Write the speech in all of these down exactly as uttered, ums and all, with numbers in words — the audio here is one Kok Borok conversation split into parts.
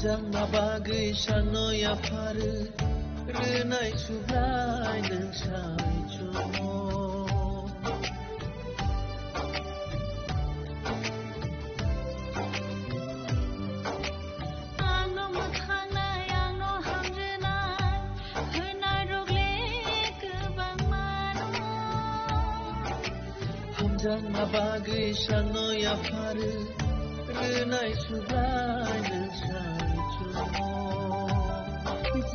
Tangna bagwi sakno yaphar rwnai Subrai nwng sai chwng. Angno mwthangnai, angno hamrwnai, hwnwi narwk le kwbangma no. Hamjakna bagwi sakno yaphar rwnai Subrai nwng sai chwng.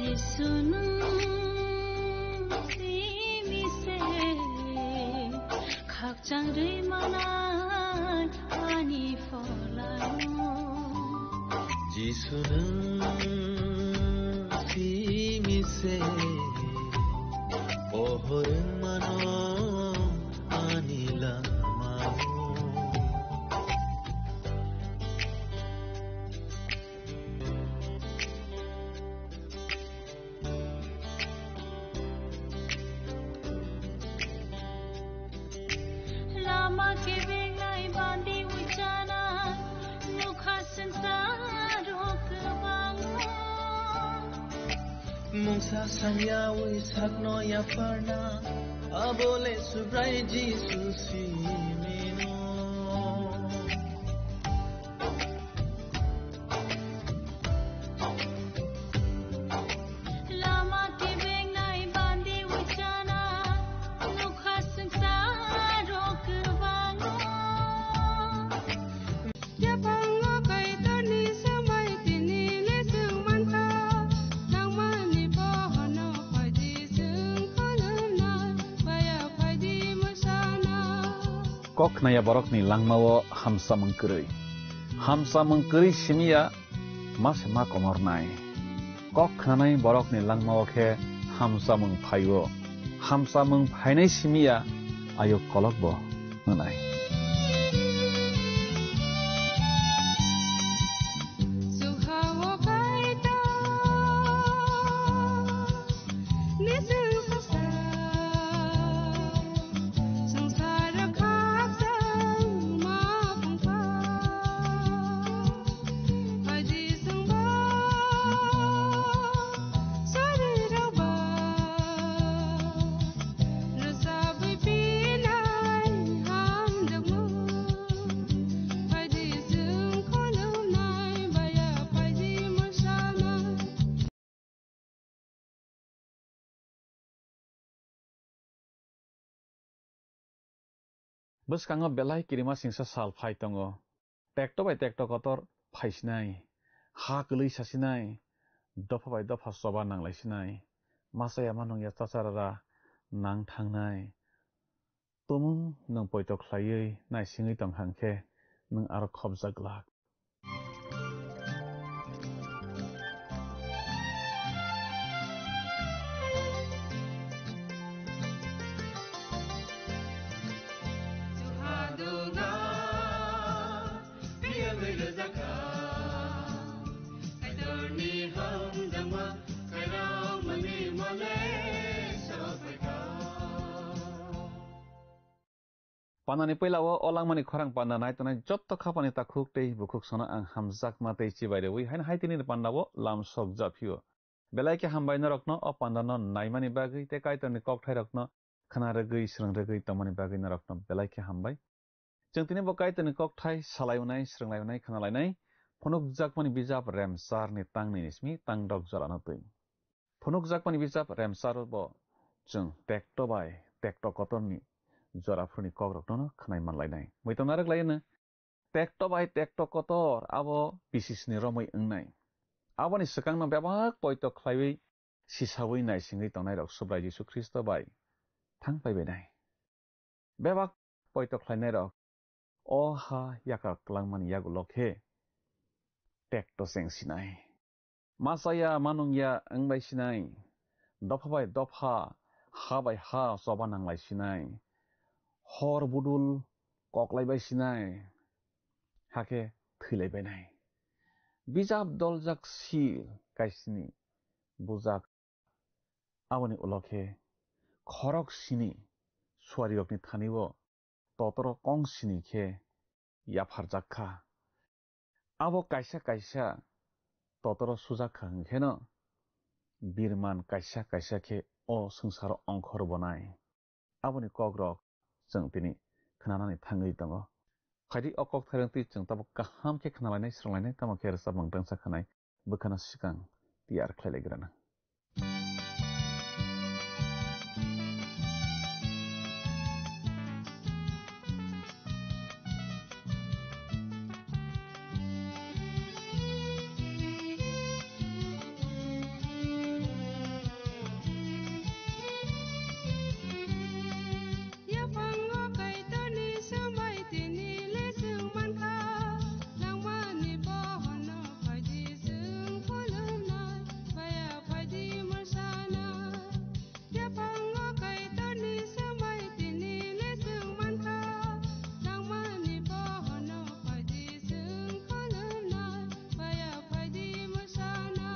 Jisu nwng simi se khakchang rwi manai ani pholano. Jisu nwng simi se pohor mano ani lamao. Lama kebengnai bandi ujana nukha swngcharo kwbangma. Mungsa sangyawi sakno yapharna abole Subrai Jisu simino. Lama kebengnai bandi ujana nukha swngcharo kwbangma. Yaphango Kaitorni swmai tini le swng mankha, nangmani bohono phaidi swng kholwnai, baya phaidi mwsana. Kok khnaya borokni langmao hamsamung kwrwi. Hamsamung kwrwi simiya ma se ma komornai. Kok khnanai borokni langmao khe hamsamung phaio. Hamsamung phainai simiya ayuk kolokbo wngnai. Bwskango belai kirima singsa sal phai tongo. Tekto bai tekto kotor phaisinai, ha kwlwi sasinai, dopha bai dopha choba nanglaisinai, masa yama nungya chacharara nang thangnai. Tumung nwng poito khlaiwi naisingwi tong kha hwnkhe nwng aro khopjak glak. Panani puila o, o langmani khorang panda nai tongnai jotto khapani takhuk tei bukhuk sono ang hamjakma tei chibai rwi haino hai tini ni panda o lam sok japhio. Belai khe hambai norokno o panda no naimani bagwi tei Kaitorni kokthai rokno khna rwgwi swrwng rwgwi tongmani bagwi norokno belai khe hambai. Chwng tini bo Kaitorni kokthai salai unai, swrwng lai unai, khna lainai phunukjakmani bijap Remsar ni tang nini simi tang dok jora no twi. Phunukjakmani bijap Remsar bo chwng tekto bai tekto kotorni jora phuruni kokrokno khwnai manlainai. Muitu narwk laino tekto bai tekto kotor abo bisisni romwi wngnai. Aboni swkangno bebak poito khlaiwi sisawi naisingwi tongnairok Subrai Jisu Khristo bai thang paibainai. Bebak poito khlainairok o ha yakar kwlangmani yagulo khe tekto chengsinai. Masa ya manung ya wngbai sinai. Dopha bai dopha, ha bai ha choba nanglai sinai. Hor budul koklai bai sinai. Hakhe thwilai bainai. Bijap doljak sil kaisni bujak. Aboni ulo khe khorok sini suarirokni thani-o totoro kong sini khe yapharjak kha. Abo kaisa kaisa totoro sujak kha hwnkheno birman kaisa kaisa khe o swngcharo ongkhor bonai. Aboni kokrok chwng tini khnanani thangwi tongo. Phaidi o kok thairwng twi chwng tabuk kaham khe khnalainai, swrwnglainai, tamo khe rwchapmung tangsa khanai bwkhano swkang tiyar khlai lai granang. Yaphango Kaitorni swmai tini le chwng mankha, nangmani bohono phaidi chwng khulumnai, baya phaidi mwsanai. Yaphango Kaitorni swmai tini le chwng mankha, nangmani bohono phaidi chwng khulumnai, baya phaidi mwsanai.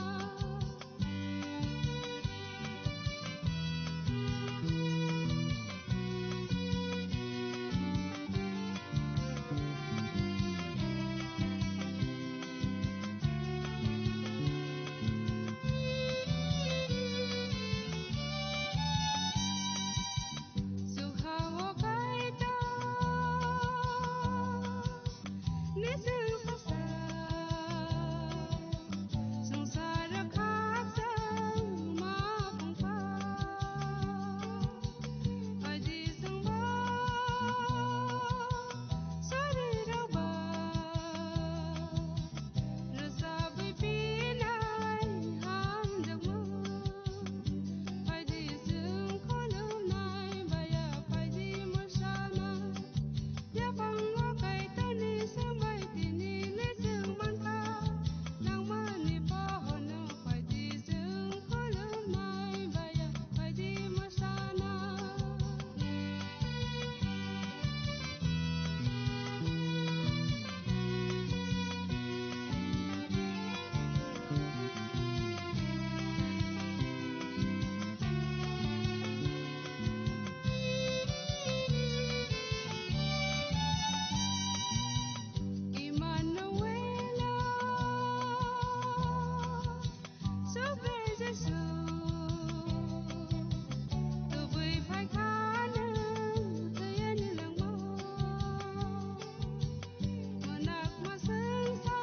Yaphango Kaitorni swmai tini le chwng mankha, nangmani bohono phaidi chwng khulumnai, baya phaidi mwsanai. Emmanuel, Subre Jesu, tubui phaikha nwng twiyanilangmo. Mwnakma swngsa,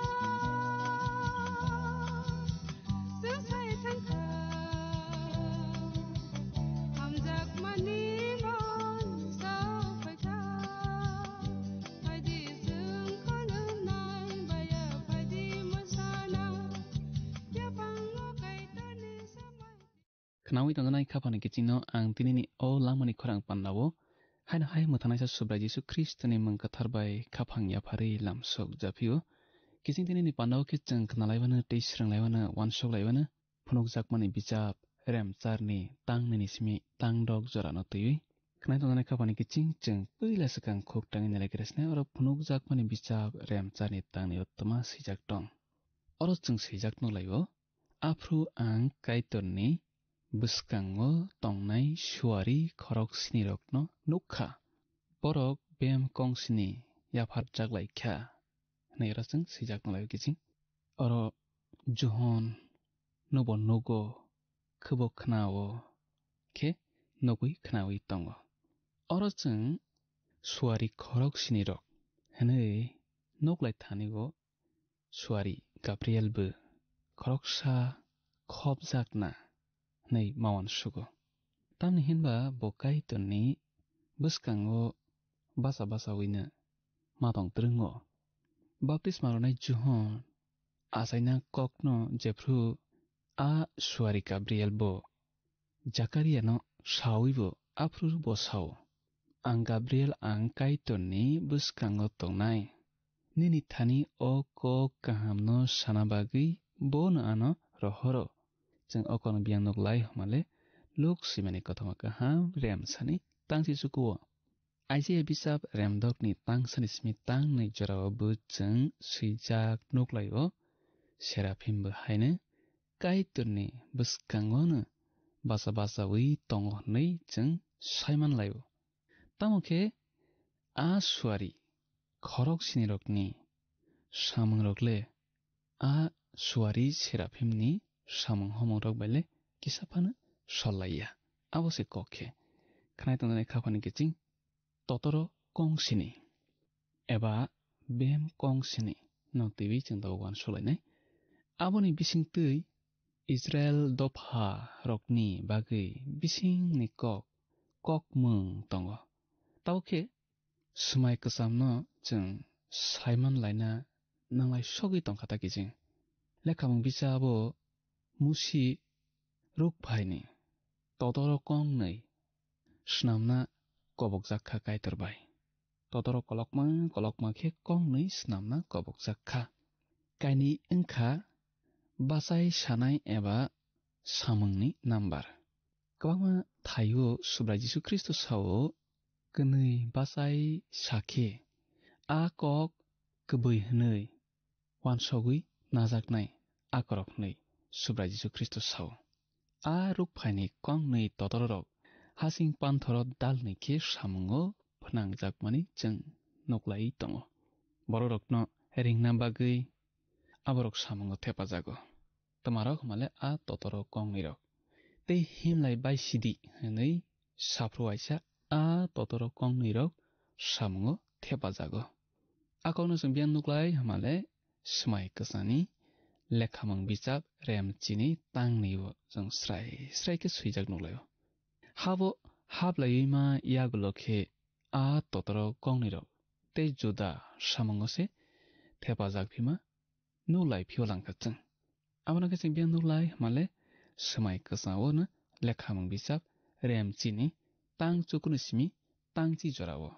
swngsai thangkha, hamjakmani mon sao phaikha. Phaidi chwng khulumnai, baya phaidi mwsana, yaphango Kaitorni swmai. Khnaui tongjaknai khaphangni kichingno ang tinini o langmani khorang pandao haino hai mwthangnaisa Subrai Jisu Khristoni mung kwthar bai khaphang yapharwi lamsok japhio. Kiching tinini pandao khe chwng khnalaiwano tei swrwnglaimano, uansuk laiwano phunukjakmani bichap Remcharni tang nini simi tang dok jorano twiwi. Khnai tongjaknai khaphangni kiching chwng puila swkang khuk tangwi nai lai khe rwsnai, oro phunukjakmani bichap Remcharni tangni o twma swijak tong. Oro chwng swijak nuklaio, aphuru ang Kaitorni bwskango tongnai suari khorok sinirokno nukha. Borok bem kongsini yapharjak lai kha, hwnwi oro chwng swijak nuklaio kiching. Oro Johon nobo nugo, khwbo khnao, khe nugwi khnaui tongo. Oro chwng suari khorok sinirok hwnwi nuklai thani o suari Gabriel bo khoroksa khopjakna hwnwi ma uansugo. Tamni hinba bo Kaitorni bwskango bacha bachawino ma tong twrwngo. Baptisma rwnai Johon achaina kokno jephru a suari Gabriel bo Jakariano saui bo aphuru bo sao, "Ang Gabriel, ang Kaitorni bwskango tongnai. Nini thani o kok kahamno sana bagwi bono ano rohoro." Chwng o kokno biyang nuk lai hwnmale Luk swimani kothoma kaham remsani tangchi chukuo. Isaiah bisap remdokni tangsani simi tangnwi jorao bo chwng swijak nuklaio, Seraphim bo haino Kaitorni bwskangono bacha bachaui tongo hwnwi chwng saiman laio. Tamo khe a suari khorok sinirokni samungrok le a suari seraphimni samung homungrok bai le kisa phano sol lai ya. Abo se kok khe khnai tongjaknai khaphani kiching totoro kong sini eba bem kong sini no twiwi chwng tabuk uansuk lainai. Aboni bisingtwi Israel dopha rokni bagwi bisingni kok, kokmung tongo. Tabuk khe swmai kwchamno chwng saiman laina nanglai sogwi tongkha ta kiching. Lekhamung bichabo Musi rukphaini totoro kongnwi snamna kobokjak kha Kaitor bai. Totoro kolokma kolokma khe kongnwi snamna kobokjak kha. Kainwi wngkha bachai sanai eba samungni number. Kwbangma thaio Subrai Jisu Khristo sao, kwnwi bachai sakhe a kok kwbwi hwnwi uansogwi najaknai akorok hwnwi Subrai Jisu Khristo sao. A rukphaini kongnwi totororok hasing panthoro dalnwi khe samungo phnangjakmani chwng nuklai tongo. Bororokno ringna bagwi aborok samungo thepajago. Twmarok hwnmale a totoro kongnwirok. Tei himlai bai sidi hwnwi saphru waisa a totoro kongnwirok samungo thepajago. A kokno chwng biyang nuklai hwnmale swmai kwchani lekhamung bichap rem chini tangnwi o chwng srai srai khe swijak nuklaio. Habo hablaiwi ma yagulo khe a totoro kongnwirok tei Juda samungo se thepajak phima nuklai phio langkha chwng. Abono khe chwng biyang nuklai hwnmale swmai kwchao no lekhamung bichap rem chini tang chukuni simi tang chi jorao.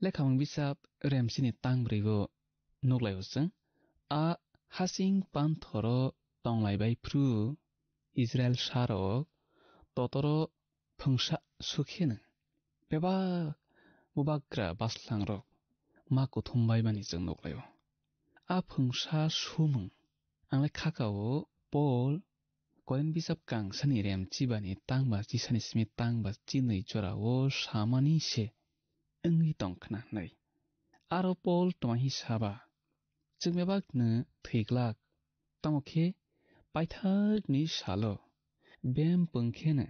Lekhamung bichap rem chini tang brwi o nuklaio chwng. A hasing panthoro tonglai bai phru Israel sarok totoro phwngsa sukheno bebak bubagra baslangrok ma kuthum baimani chwng nuklaio. A phwngsa sumung angle khakao Paul Korin bisap kangsani rem chibani tangba chisani simi tangba chinwi jorao samani se wngwi tongkhna hwnwi. Aro Paul tongmani saba, chwng bebakno thwiglak, tamo khe paithakni salo bem pwngkheno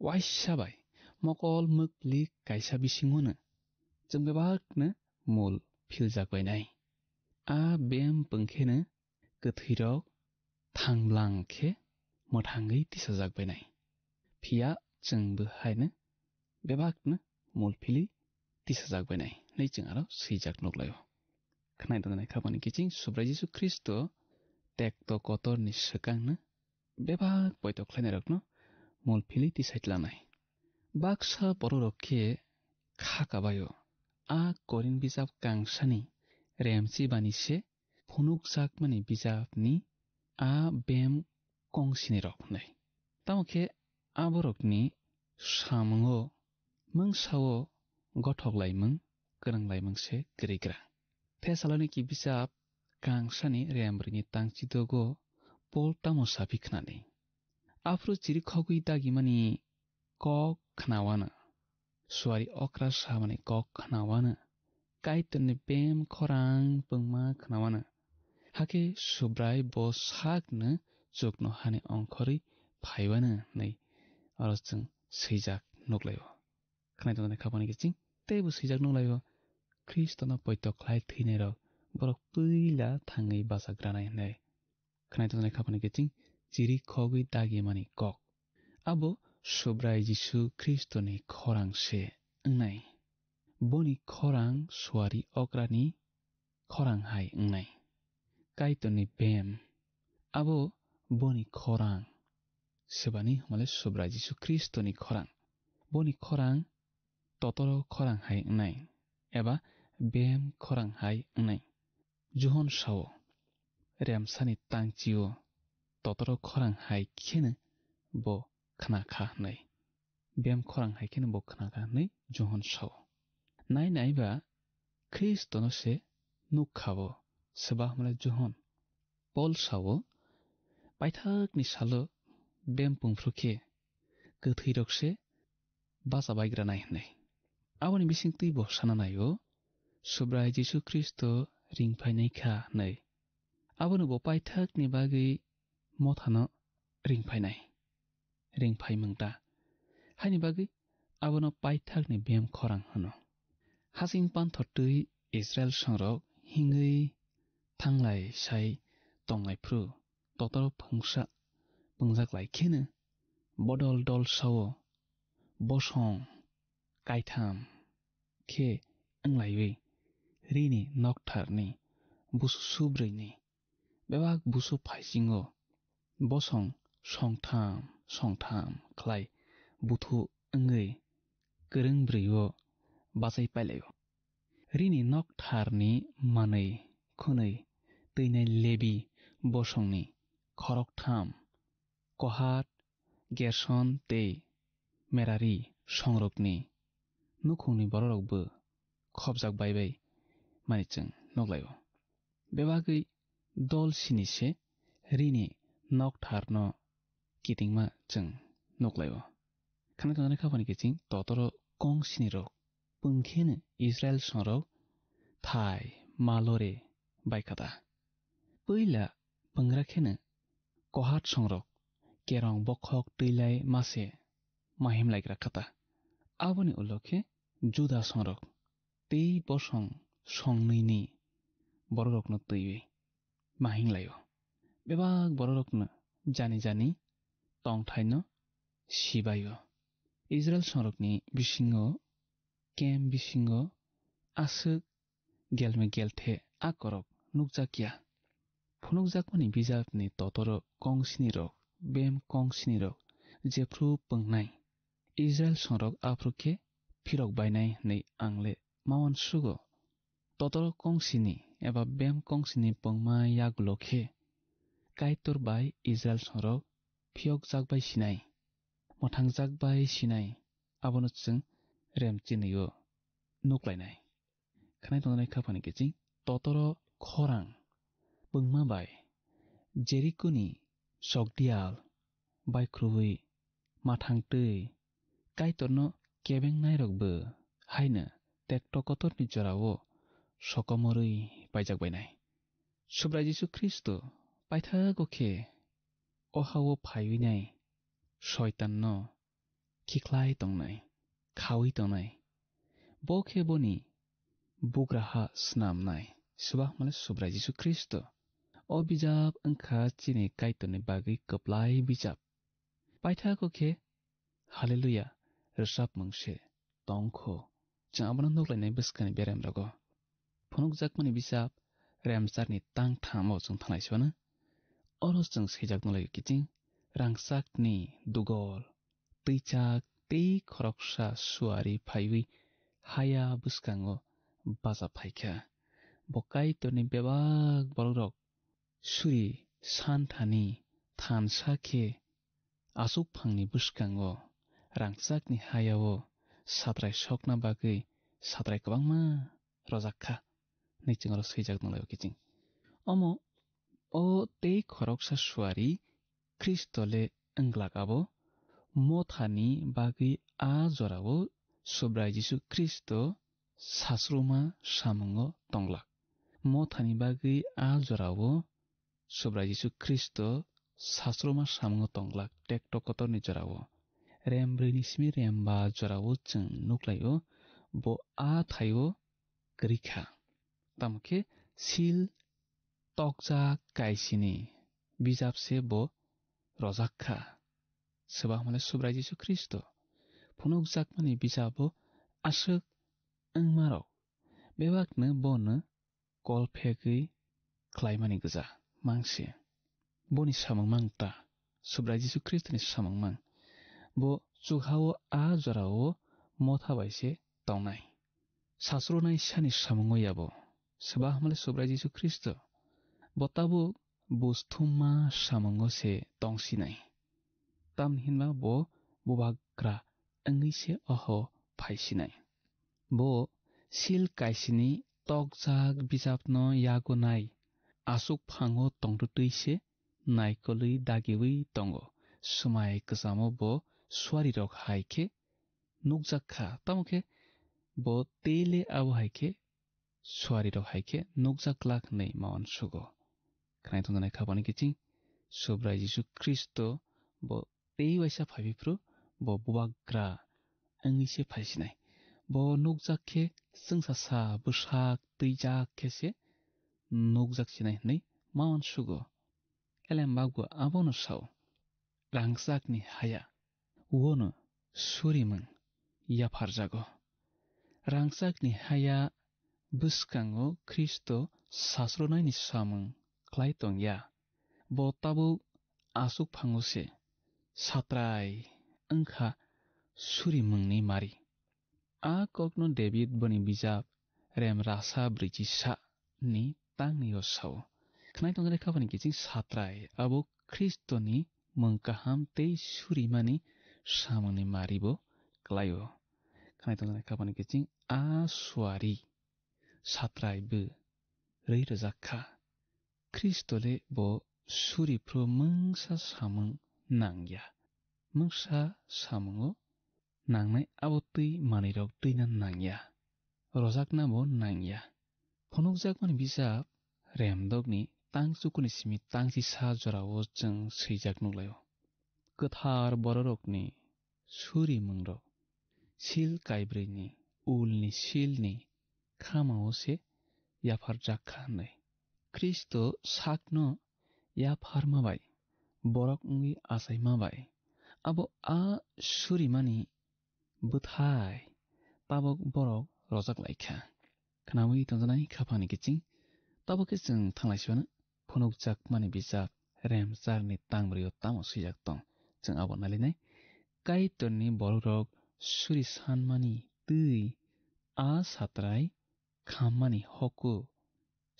waisa bai mokol mwklik kaisa bisingono chwng bebakno mul philjak bainai. A bem pwngkheno kwthwirok thang blang khe mwthangwi tisajak bainai. Phiya chwng bo haino bebakno mul philwi tisajak bainai hwnwi chwng aro swijak nuklaio. Khnai tongjaknai khabani kiching Subrai Jisu Khristo tekto kotorni swkangno bebak poito khlainairokno mul philwi tisai tlanai. Baksa bororok khe kha kabaio. A Korin bijap kangsani remchibani se phunukjakmani bijapni a bem kongsinirok hwnwi. Tamo khe aborokni samungo mungsao gothok laimung, kwrwng laimung se kwrwi gra. Thessaloniki bijap kangsani rembrwini tangchidogo Pol tamo sapi khnani? Aphuru chirikhogwi dagimani kok khnawano, suari okra samani kok khnawano, Kaitorni bem khorang pungma khnawano, hakhe Subrai bo sakno chuknohani ongkhorwi phaiwano hwnwi oro chwng swijak nuklaio. Khnai tongjaknai khabani kiching teibo swijak nuklaio, Khristono poito khlai thwinairok borok puila thangwi bachagranai hwnwi. Khnai tongjaknai khabani kiching chiri khogwi dagimani kok. Abo Subrai Jisu Khristoni khorang se wngnai. Boni khorang suari okrani khorang hai wngnai. Kaitorni bem, abo boni khorang. Sebani hwnmale Subrai Jisu Khristoni khorang. Boni khorang totoro khorang hai wngnai, eba bem khorang hai wngnai. Johon sao, remsani tangchio totoro khorang hai kheno bo khna kha hwnwi. Bem khorang hai kheno bo khna kha hwnwi Johon sao. Nai nai ba Khristono se nuk kha bo, seba hwnmale Johon. Pol sao, paithakni salo bem pungphru khe kwthwirok se bacha baigranai hwnwi. Aboni bisingtwi bo sana naio, Subrai Jisu Khristo ring phainai kha hwnwi. Abono bo paithakni bagwi mothano ringphainai, ringphaimung ta. Haini bagwi abono paithakni bem khorang hwno. Hasing panthor twi Israel songrok hingwi thanglai sai tonglai phru, totoro phungsa pungjaklai kheno bodol dol sao bosong kaitham khe wnglaiwi rini noktharni busu subrwini bebak busu phaisingo bosong songtham songtham khlai buthu wngwi kwrwng bwrwi-o bachai pailaio. Rini noktharni manwi khwnwi twinai Lebi bosongni khoroktham, Kohat, Gerson tei Merari songrokni nukhungni bororokbo khopjak bai bai mani chwng nukhlaio. Bebagwi dol sini se rini noktharno kitingma chwng nukhlaio. Khana tongnai khaphani kiching totoro kong sinirok pungkheno Israel songrok thai malore baikha ta. Puila pungra kheno Kohat songrok kerong bokhok twilai mase mahim laikra kha ta. Aboni ulo khe Juda songrok tei bosong songnwini bororokno twiwi mahing laio. Bebak bororokno jani jani tongthaino sibaio. Israel songrokni bisingo kem bisingo aswk gelme gelthe akorok nukjakya. Phunukjakmani bijapni totoro kongsinirok, bem kongsinirok jephru pungnai, Israel songrok aphru khe phirok bainai hwnwi ang le ma uansugo. Totoro kongsini eba bem kongsini pungma yagulo khe Kaitor bai Israel songrok phiyokjak bai sinai, mwthangjak bai sinai, abono chwng rem chinwi-o nuklainai. Khnai tongnai khaphani kiching totoro khorang pungma bai Jerikoni chokdial baikhruwi mathang twi Kaitorno kebengnairokbo haino tekto kotorni jorao sokomorwi paijak bainai. Subrai Jisu Khristo paithago khe o ha-o phaiwi nai Soitanno khikhlai tongnai, khaui tongnai. Bo khe boni bugraha snamnai, swbakmale Subrai Jisu Khristo. O bijap wngkha chini Kaitorni bagwi kwplai bijap. Paithago khe Haleluya rwchapmung se tongkho. Chwng abono nuklainai bwskangni beremrogo. Phunukjakmani bisap remcharni tang thamo chwng thanglai sibano. Oro chwng swijak nukhlaio kiching rangchakni dugol, twichak tei khoroksa suari phaiwi haya bwskango bacha phaikha. Bo Kaitorni bebak borokrok suri santhani thansa khe achukphangni bwskango rangchakni hayao satrai sokna bagwi satrai kwbangma rojak kha, hwnwi chwng oro swijak nukhlaio kiching. Omo o tei khoroksa suari Khristo le wng glak abo, mothani bagwi a jorao Subrai Jisu Khristo sasruma samungo tong glak. Mothani bagwi a jorao Subrai Jisu Khristo sasruma samungo tong glak, tekto kotorni jorao. Rem brwini simi rem ba jorao chwng nuklaio, bo a thaio kwrwi kha. Tamo khe sil tokjak kaisini bijap se bo rojak kha. Swbakmale Subrai Jisu Khristo phunukjakmani bijabo aswk wngmarok bebakno bono kol phegwi khlaimani gwja mangse. Boni samung mang ta, Subrai Jisu Khristoni samung mang. Bo chukhao a jorao motha bai se tongnai. Sasrunai sani samungo yabo. Swbakmale Subrai Jisu Khristo. Bo tabuk buj thumma samungo se tongsinai. Tamni hinba bo bubagra wngwi se oho phaisinai. Bo sil kaisini tokjak bijapno yago nai, aswk phango tongtwtwi se naikolwi dagiwi tongo. Swmai kwchamo bo suarirok hai khe nukjak kha, tamo khe bo tei le abo hai khe suarirok hai khe nukjak glak hwnwi ma uansugo. Khnai tongjaknai khapani kiching Subrai Jisu Khristo bo tei waisa phaiphru bo bubagra wngwi se phaisinai. Bo nukjak khe chwngsasa bwsak twijak khe se nukjak sinai hwnwi ma uansugo. Elembakbo abono sao, rangchakni haya uono surimung yapharjago. Rangchakni haya bwskango Khristo sasronaini samung khlai tongya. Bo tabuk aswk phango se satrai wngkha surimungni mari. A kokno David boni bijap rem rasa brwichi sa ni tangni o sao. Khnai tongjaknai khapani kiching satrai abo Khristoni mung kaham tei surimani samungni maribo klaio. Khnai tongjaknai khapani kiching a suari satrai bo rwi rwjak kha. Khristo le bo suriphru mungsa samung nangya. Mungsa samungo nangnai abo twi manwirok twina nangya. Rojakna bo nangya. Phunukjakmani bijap Remdokni tang chukuni simi tang chisa jorao chwng swijak nuklaio. Kwthar bororokni surimungrok sil kaibrwini ulni silni khamao se yapharjak kha hwnwi. Khristo sakno yapharma bai, borok wngwi achaima bai, abo a surimani bwthai tabok borok rojak lai kha. Khnaui tongjaknai khapani kiching, tabok khe chwng thanglai sibano phunukjakmani bijap Remcharni tangbrwi o tamo swijak tong, chwng abo nailinai. Kaitorni borokrok suri sanmani twi a satrai khammani hoku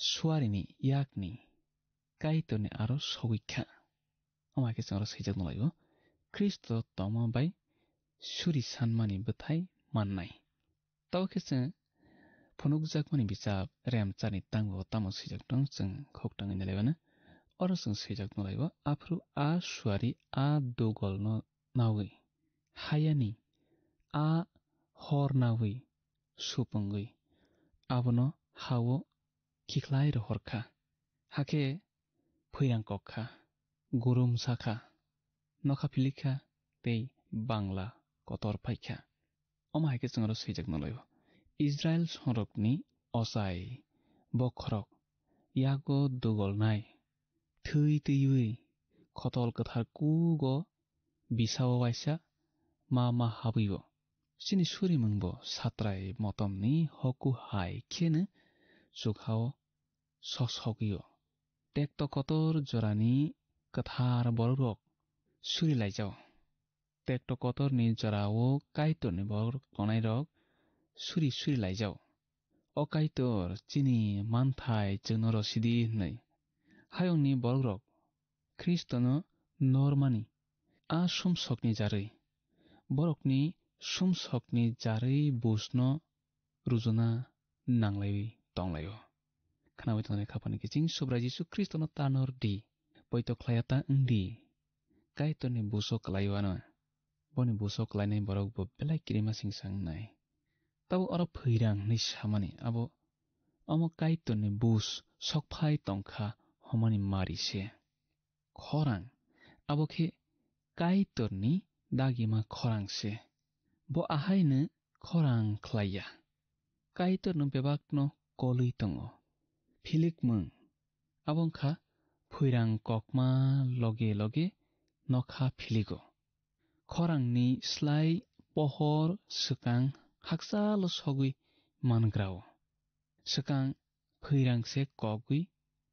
suarini yakni Kaitorni aro sogwi kha. Omo hai khe chwng oro swijak nukhlaio, Khristo tongma bai suri sanmani bwthai mannai. Tabok khe chwng phunukjakmani bijap Remcharni tangbo tamo swijak tong chwng khok tangwi nailaibano. Oro chwng swijak nukhlaio, aphuru a suari a dugolno naui, hayani a hor naui supungwi abono ha-o khikhlai rohor kha. Hakhe phwirang kok kha, gurum sa kha, nokha philik kha tei bangla kotor phai kha. Omo hai khe chwng oro swijak nukhlaio, Israil songrokni ochai bokhorok yago dugolnai thwi twiwi khotol kwthar kugo bisao waisa ma ma habwi-o. Chini surimungbo satrai motomni hoku hai kheno chukhao sok sogwi-o. Tekto kotor jorani kwthar borokrok suri laijao. Tekto kotorni jorao Kaitorni borok tongnairok suri suri laijao. O Kaitor, chini manthai chwngno rw sidi hwnwi. Hayungni borokrok Khristono normani a sumsokni jarwi, borokni sumsokni jarwi busno rujuna nanglaiwi tonglaio. Khnaui tongnai khapani kiching Subrai Jisu Khristono tanor di, poito khlaiya ta wng di. Kaitorni buso kwlaiwano, boni buso kwlainai borok bo belai kirima singsa wngnai. Tabuk oro phwirang hwnwi samani abo omo Kaitorni bus sokphai tongkha hwnmani mari se. Khorang abo khe Kaitorni dagima khorang se. Bo ahaino khorang khlaiya. Kaitorno bebakno kolwi tongo. Philikmung abo wngkha phwirang kokma loge loge nokha philigo. Khorangni slai pohor swkang hakchalo sogwi mangrao. Swkang phwirang se kogwi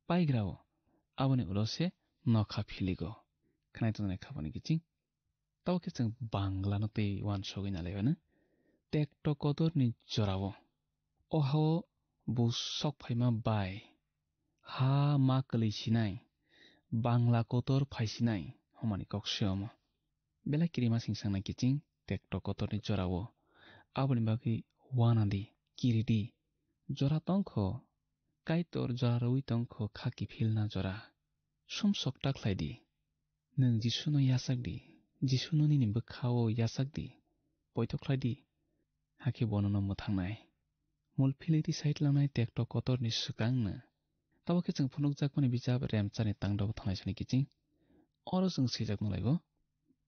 paigrao. Aboni ulo se nokha philigo. Khnai tongnai khapani kiching. Tabo khe chwng Banglano tei uansugwi nalaibano. Tekto kotorni jorao. O hao bus sok phaima bai. Ha ma kwlwi sinai. Bangla kotor phai sinai. Hwnmani kok se omo. Belai kirima singsangnai kiching tekto kotorni jorao. Aboni bagwi uanadi, kiridi. Jora tongkho. Kaitor jora rwui tongkho kha kiphilna jora. Sumsok ta khlai di. Nwng Jisuno yachak di. Jisuno nini bwkha-o yachak di. Poito khlai di. Hakhe bono no mwthangnai. Mul philiri sait langnai tekto kotorni swkangno. Tabuk khe chwng phunukjakmani bijap Remchani tangdobo thanglai sani kiching. Oro chwng swijak nukhlaigo,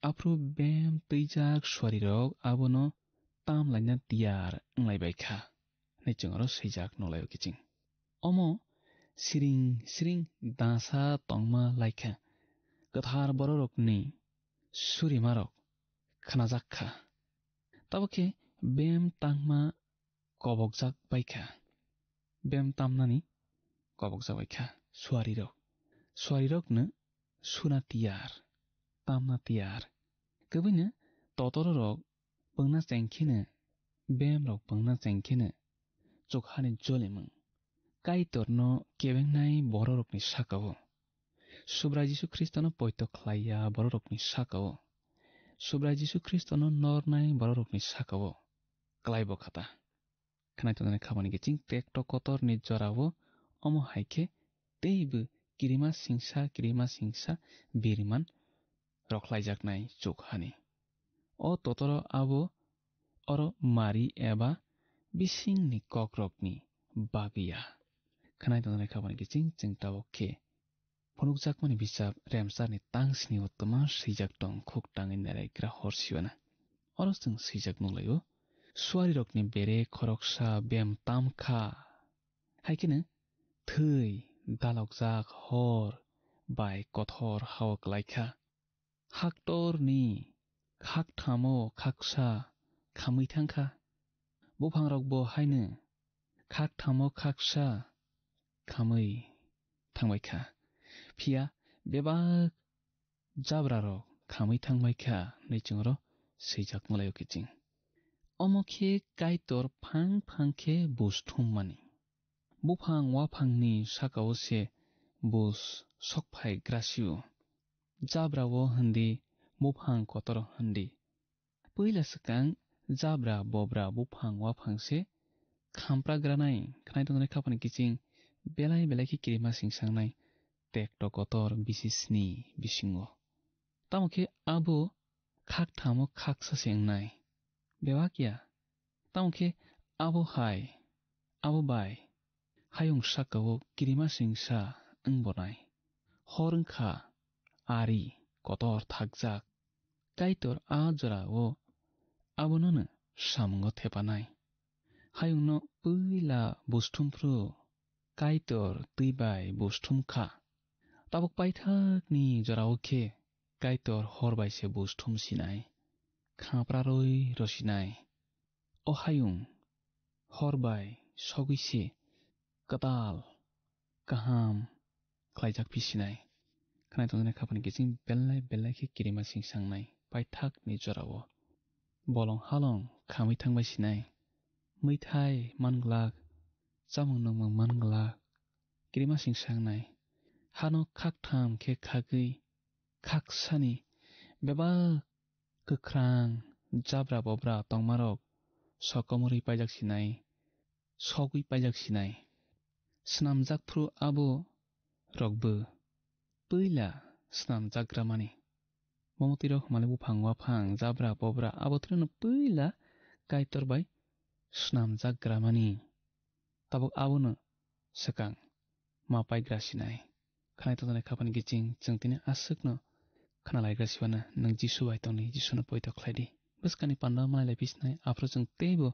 aphuru bem twijak suarirok abono tam laina tiyar wnglai bai kha, hwnwi chwng oro swijak nukhlaigo kiching. Omo siring siring dasa tongma lai kha, kwthar bororokni surimarok khnajak kha. Tabuk khe bem tangma kobokjak bai kha. Bem tamnani kobokjak bai kha suarirok. Suarirokno suna tiyar, tamna tiyar. Kwbwino totororok bwngna chengkheno, bemrok bwngna chengkheno chukhani jolimung. Kaitorno kebengnai bororokni sakao, Subrai Jisu Khristono poito khlaiya bororokni sakao, Subrai Jisu Khristono nornai bororokni sakao klai bo kha ta. Khwnai tongnani khabani kiching tekto kotorni jorao omo hai khe teibo kirima singsa, kirima singsa biriman rokhlaijaknai chukhani. O totoro abo oro mari eba bisingni kokrokni bagwi ya. Khwnai tongnani khabani kiching chwng tabuk khe phunukjakmani bijap Remcharni tangsni o twma swijak tong, khuk tangwi neraigra hor siwana. Oro chwng swijak nukhlaio, suarirokni bere khoroksa bem tam kha. Hai kheno thwi dalokjak hor bai kothor hao klai kha. Haktorni khakthamo khaksa khamwi thang kha. Buphangrokbo haino khakthamo khaksa khamwi thangbai kha. Phiya bebak jabrarok khamwi thangbai kha hwnwi chwngno swijak nukhlaio kiching. Omo khe Kaitor phang phang khe buj thummani. Buphang waphangni sakao se buj sokphai grasio. Jabrao hwndi, buphang kotoro hwndi. Puila swkang jabra bobra buphang waphang se khampra granai, khwnai tongnai khaphani kiching belai belai khe kirima singsangnai tekto kotor bisi sni bisingo. Tamo khe abo khakthamo khaksa se wngnai. Bebak ya. Tamo khe abo hai, abo bai, hayung sakao kirima singsa wng bonai. Hor wng kha, ari kotor thakjak. Kaitor a jorao abonono samungo thepanai. Hayungno puila buj thum phru Kaitor twi bai buj thum kha. Tabuk paithakni jorao khe Kaitor hor bai se buj thum sinai, khaprarwi rw sinai. O hayung hor bai sogwi se kwtal, kaham khlaijak phi sinai. Khwnai tongjaknai khaphani kiching belai belai khe kirima singsangnai paithakni jorao. Bolong halong khamwi thangbai sinai. Mwithai man glak, chamung nungmung man glak, kirima singsangnai. Hano khaktham khe khagwi khaksani bebak kwkhrang jabra bobra tongmarok sokomorwi paijak sinai, sogwi paijak sinai. Snamjak phru abo rokbo puila snamjak gramani. Bomo twi rok hwnmale buphang waphang jabra bobra abo twi rokno puila Kaitor bai snamjak gramani. Tabuk abono swkang ma paigra sinai. Khwnai tongjaknai khaphani kiching chwng tini aswkno khwnalaigra siwana, nwng Jisu bai tongdi, Jisuno poito khlai di. Bwskangni panda manai lai phi sinai, aphuru chwng teibo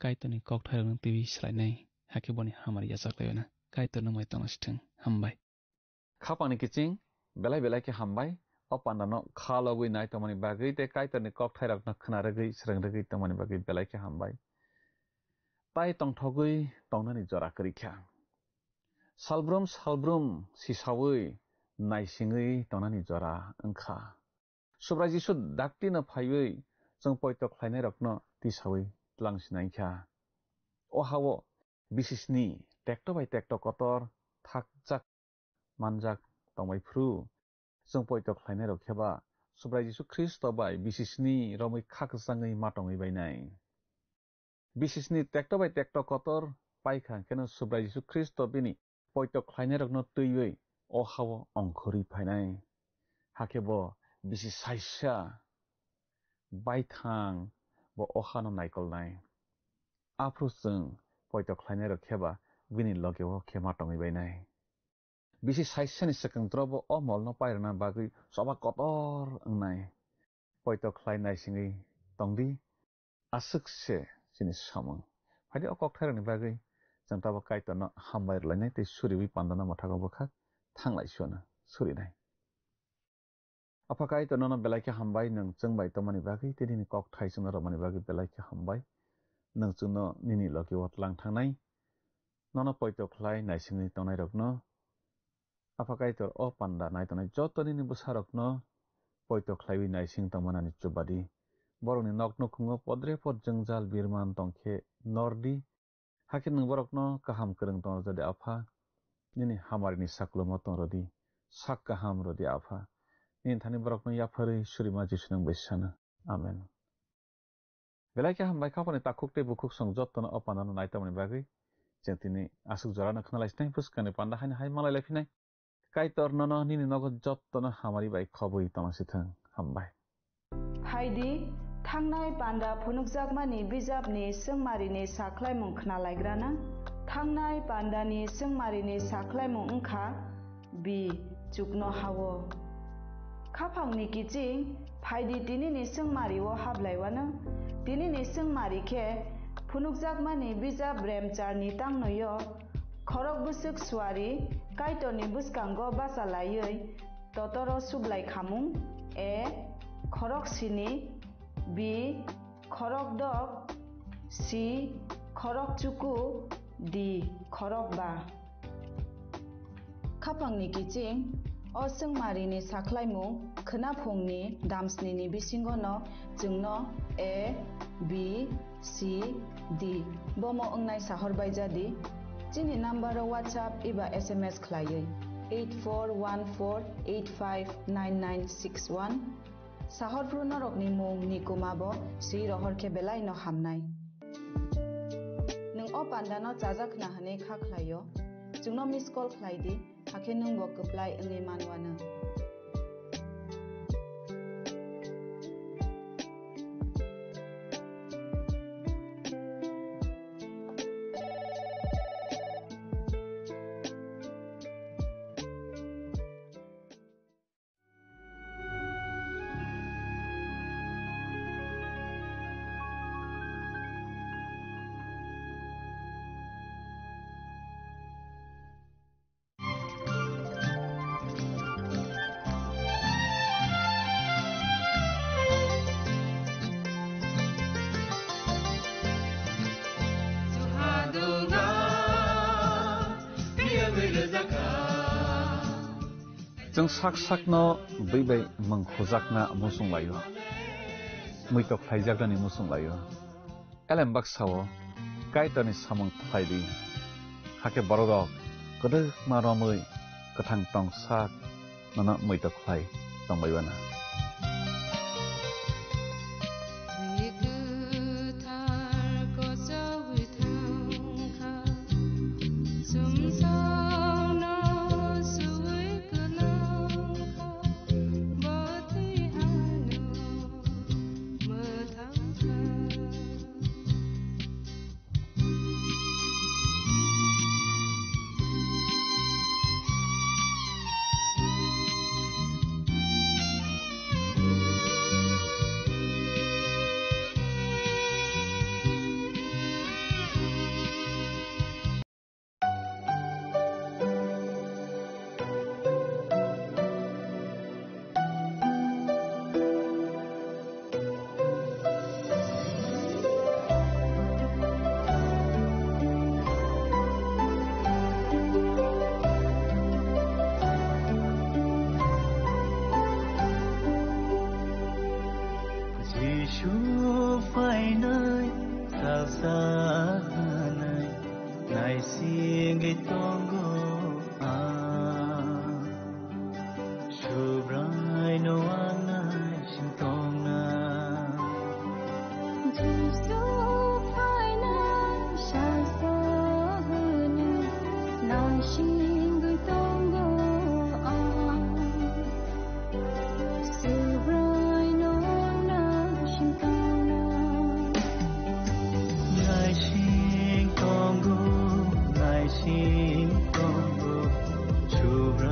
Kaitorni kokthairokno twiwi swlainai, hakhe boni hamari yachaklaiwana. Kaitor nwng bai tongna sithwng. Hambai. Khapangni kiching belai belai khe hambai. O pandano kha lobwi nai tongmani bagwi tei Kaitorni kokthairokno khna rwgwi, swrwng rwgwi tongmani bagwi belai khe hambai. Tai tongthogwi tongnani jora kwrwi kha. Salbrum salbrum sisaui naisingwi tongnani jora wngkha. Subrai Jisu daktino phaiwi chwng poito khlainairokno tisaui tlang sinai kha. O ha-o bisisni tekto bai tekto kotor thakjak manjak tongbai phuru, chwng poito khlainairok khe ba Subrai Jisu Khristo bai bisisni romwi khakchangwi ma tongwi bainai. Bisisni tekto bai tekto kotor paikha, hwnkhe no Subrai Jisu Khristo bini poito khlainairokno twiwi o ha-o ongkhorwi phainai. Hakhe bo bisi saisa baithang bo o hano naikolnai. Aphuru chwng poito khlainairok khe ba bini loge o khe ma tongwi bainai. bisi saisani swkang torobo o molno pairwna bagwi choba kotor wngnai. Poito khlai naisingwi tongdi, aswk se chini samung. Phaidi o kokthairokni bagwi chwng tabuk Kaitorno hambai rwlainai tei suriwi pandano mwthago bwkhak thanglai suana surinai. Apha Kaitor, nono belai khe hambai, nwng chwng bai tongmani bagwi tei nini kokthai chwngno romani bagwi belai khe hambai. Nwng chwngno nini logi o tlang thangnai, nono poito khlai naisingwi tongnairokno. Apha Kaitor, o panda nai tongnai joto nini bwsarokno poito khlaiwi naising tongmanani chubadi. Borokni nok nukhungo podre pod jwngjal birman tongkhe nordi. Hakhe nwng borokno kaham kwrwng tong rwjadi, Apha. Nini hamarini saklumo tong rwdi. Sak kaham rwdi, Apha. Nini thani borokno yapharwi surima Jisu nwng bai sana. Amen. Belai khe hambai, khapani takhuk tei bukhuk song jottono o pandano nai tongmani bagwi. Chwng tini aswk jorano khna lai sinai, bwskangni panda haino hai malai lai phinai. Kaitor nono nini nogo jottono hamari bai khobwi tongna sithwng. Hambai. Phaidi, thangnai panda phunukjakmani bijapni swngmarini sakhlaimung khna laigrana. Thangnai pandani swngmarini sakhlaimung wngkha B, chukno hao. Khaphangni kiching, phaidi tinini swngmario hablaiwano. Tinini swngmari khe phunukjakmani bijap Remcharni tangnoio. Khorok bwswk suari Kaitorni bwskango bacha laiwi totoro sublai khamung. A, khorok sini. B, khorok dok. C, khorok chuku. D, khorok ba. Khaphangni kiching, o swngmarini sakhlaimung khwnaphungni damsnini bisingono chwngno A, B, C, D bomo wngnai sahor bai jadi. Chini number o WhatsApp eba S M S khlaiwi eight four one four eight five nine nine six one. Sahor phru norokni mung ni kuma bo swi rohor khe belai no hamnai. Nwng o panda no chajak khna hwnwi kha khlaio, chwngno miss call khlai di, hakhe nwng bo kwplai wngwi manwano. Chwng sak sakno bwi bai mwng khujakna muchung laio, muitok khlaijaknani muchung laio. Elem baksa-o Kaitorni samung khlai di, hakhe bororok kwdwkma romwi kwthang tong sak nono muitok khlai tongbai uanw. Jisu phainai salsa hwnwi naisingwi tongo ang. Subraino ang naising tongna. Jisu phainai salsa hwnwi naisingwi tongo ang. Subraino ang naising tongna. Naising tongo, naising tongo, Subrai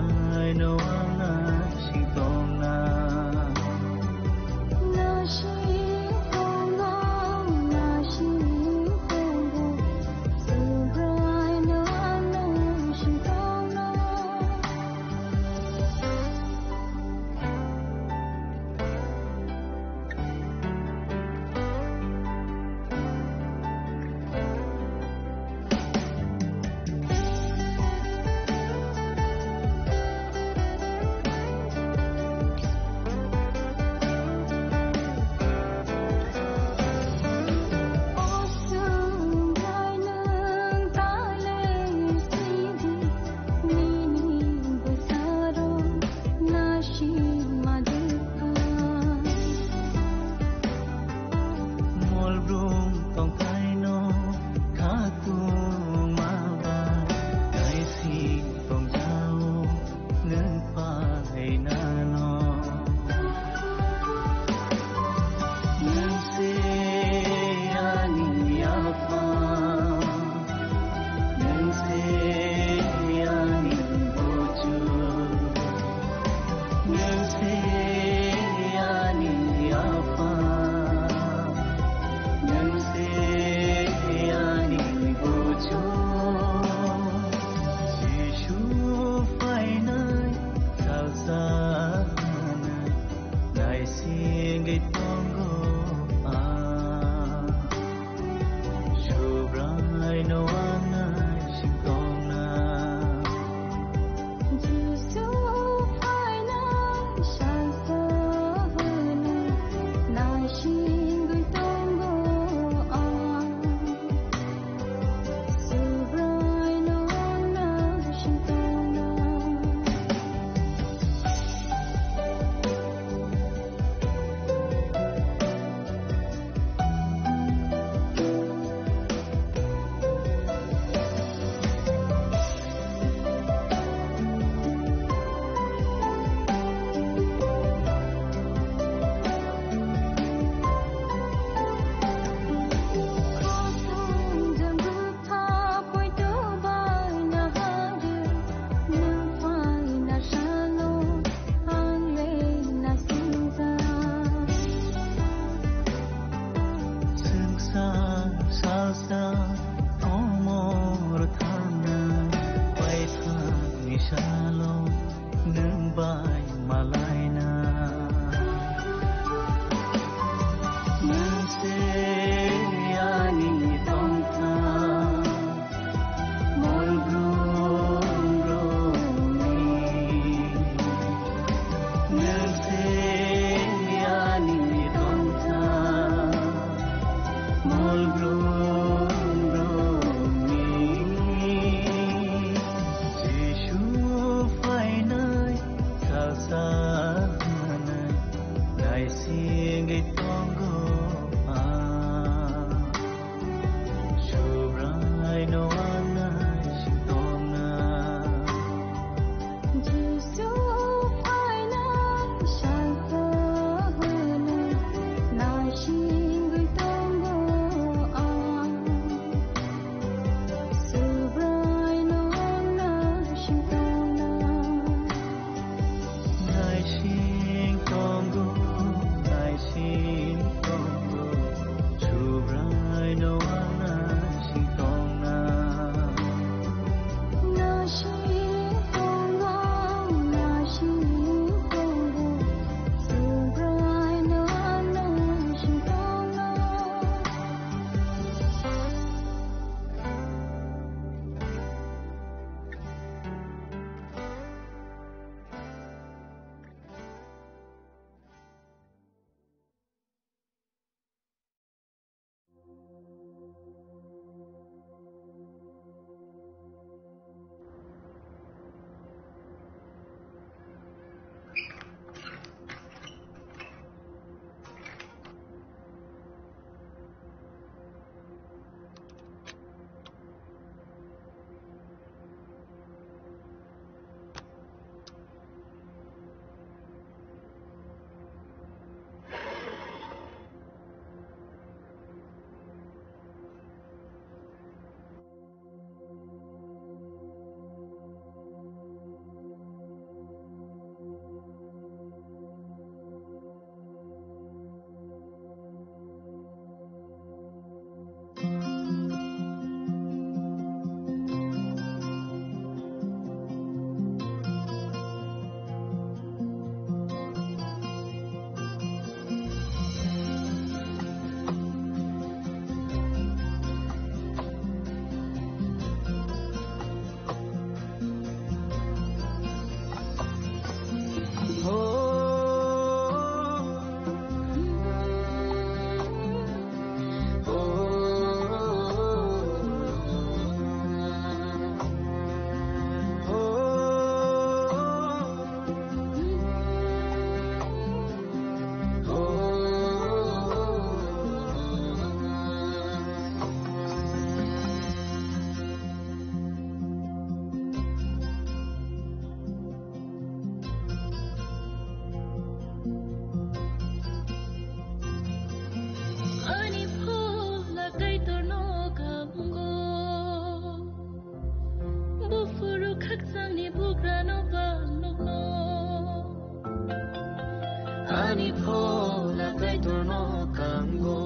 Ani phola Kaitorno kango,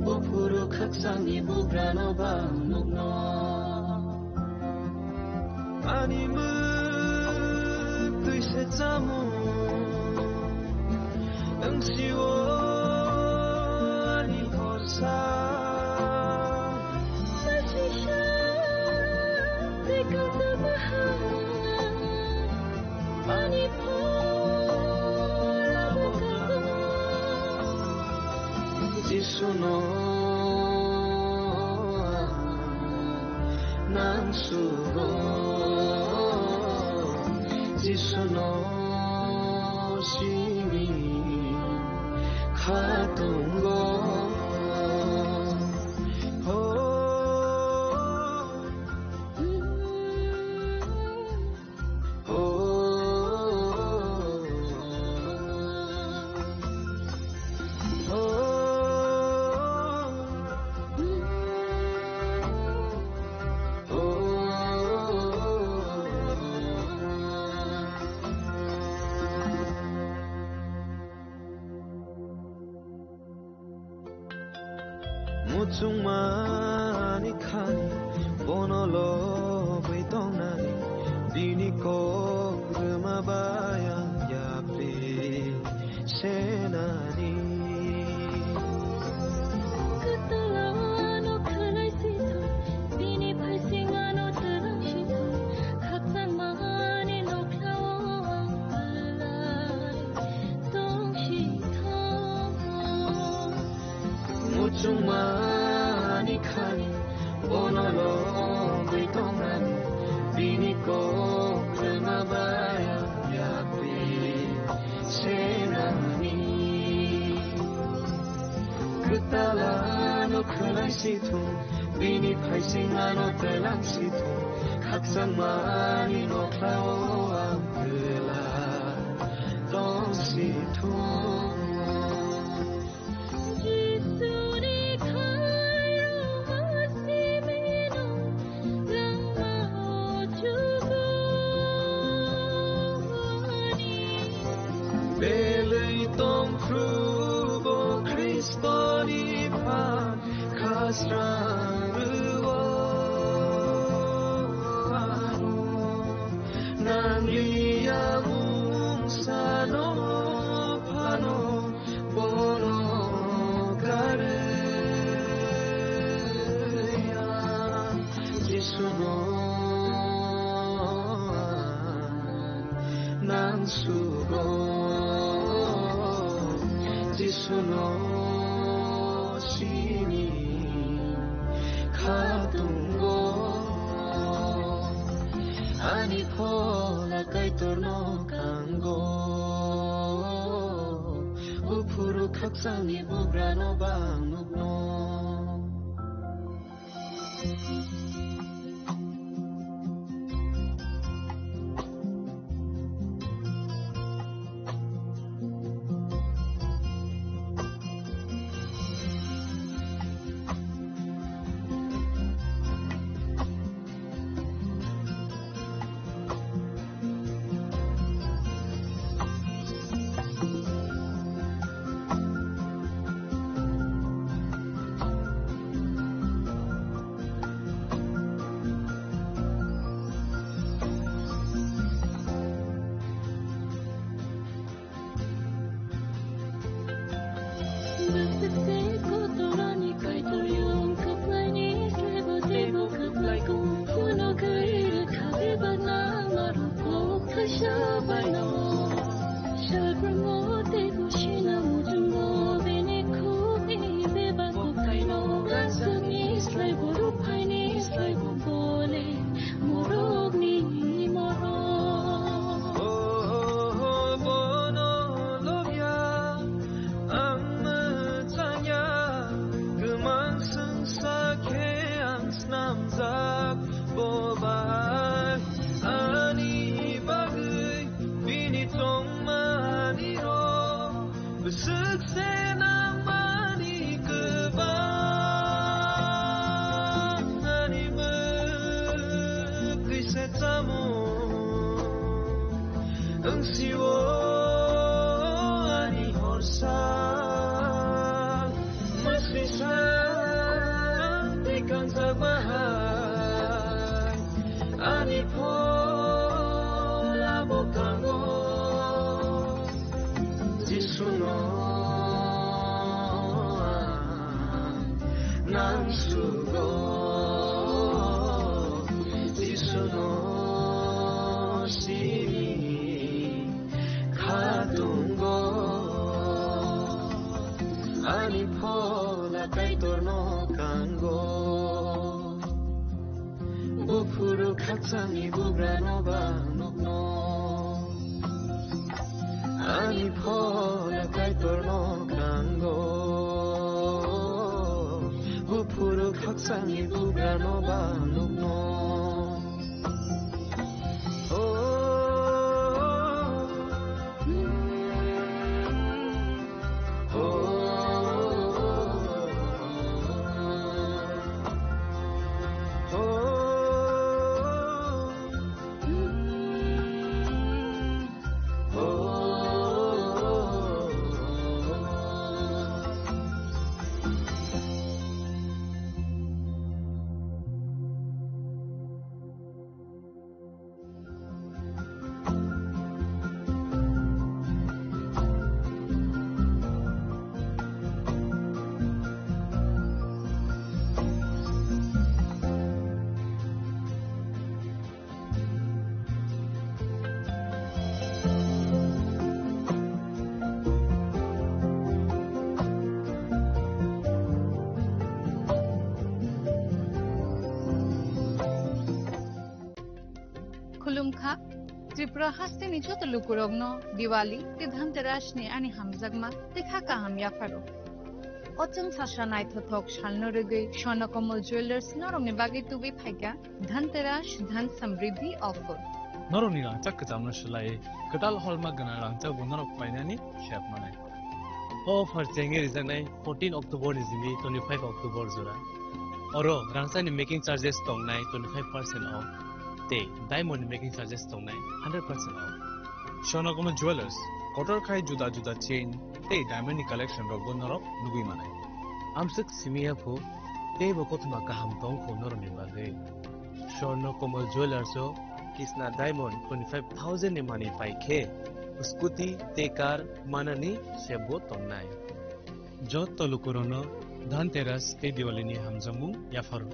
buphuru khakchangni bugrano bang nukno. Ani mwtwi se chamung wngsio ani horsa. Ani phola bukago Jisuno nang sugo, Jisuno simi khatungo. Oh. Muchungmani khani bono lobwi tongnani, bini kok rwma bai ang yapri senani. Kwtal ano khwlai sithok, bini phaising ano twlang sithok, khakchangmani nokhlao ang belai tong sithok. Muchungmani khani bono lobwi tongnani, bini kok rwma bai ang yapri senani. Kwtal ano khwlai sithok, bini phaising ano twlang sithok, khakchangmani nokhlao ang kwlai tong sithok. Jisuni khairokma simino langmao chubani. Belwi tongphrubo Khristoni phan khasrang rwo ano. Nangliya mungsano phano bono karwi ang Jisuno ang nang sugo, Jisuno sini khatungo. Ani phola Kaitorno kango, buphuru khakchangni bugrano bang nukno. Bwswk se kotorani Kaitor yung kwplaini slaibo teibo kwplai kung. Kuno kwrwi rwkha bebak nang aro kok thaisa baino. Salbrumbo teibo sina muchungo bini khukni bebak kwplaino. Ganjakni slaibo ruphaini slaibo bole morokni morok. Oh, bono lobya ang mwchangya, kwmang swngsa khe ang snamjak bo bai. Ani bagwi bini tongmani rok bwswk se nangmani kwbang. Ani mwtwi se chamung wngsio. Masisa twi kanjakma hai ani phola bo kango. Jisuno ang nang sugo, Jisuno simi khatungo. Ani phola Kaitorno kango. Buphuru khakchangni bugrano ba nukno. Ani phola Kaitorno kango. Buphuru khakchangni bugrano ba nukno. Khulumkha, Tripura hasteni joto lukurokno Diwali tei Dhanteras ni ani hamjakma tei kha kaham yapharo. O chwng sasa naithothok salno rwgwi Swarna Kamal Jewellers norokni bagwi tubui phaikha Dhanteras Dhan Samriddhi offer. Norokni rangchak kwchamno swlaiwi kwtal holma gwnang rangchakbo norok painani sep manai. O offer chengwi rijaknai fourteen October ni simi twenty-five October jora. Oro rangchakni making charges tongnai twenty-five percent off tei diamond ni making charges tongnai hundred percent off. Swarna Kamal Jewellers kotor khai juda juda chain tei diamond ni collection rokbo norok nugwi manai. Amswk simi ya phu teibo kothoma kaham tong kho norokni bagwi. Swarna Kamal Jewellers o Kisna Diamond twenty-five thousand ni manwi pai khe scooty tei car manani sebbo tongnai. Joto lukurokno Dhanteras tei Diwali ni hamjakmung yapharo.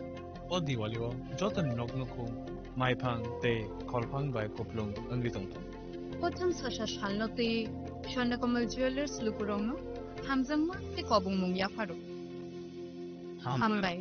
O Diwali o jotoni nok nukhung maiphang tei kholphang bai kuplung wngwi tongthung. Kothom sasa salno twi Swarna Kamal Jewellers lukurokno hamjakma tei kobongmung yapharo. Ham- Hambai.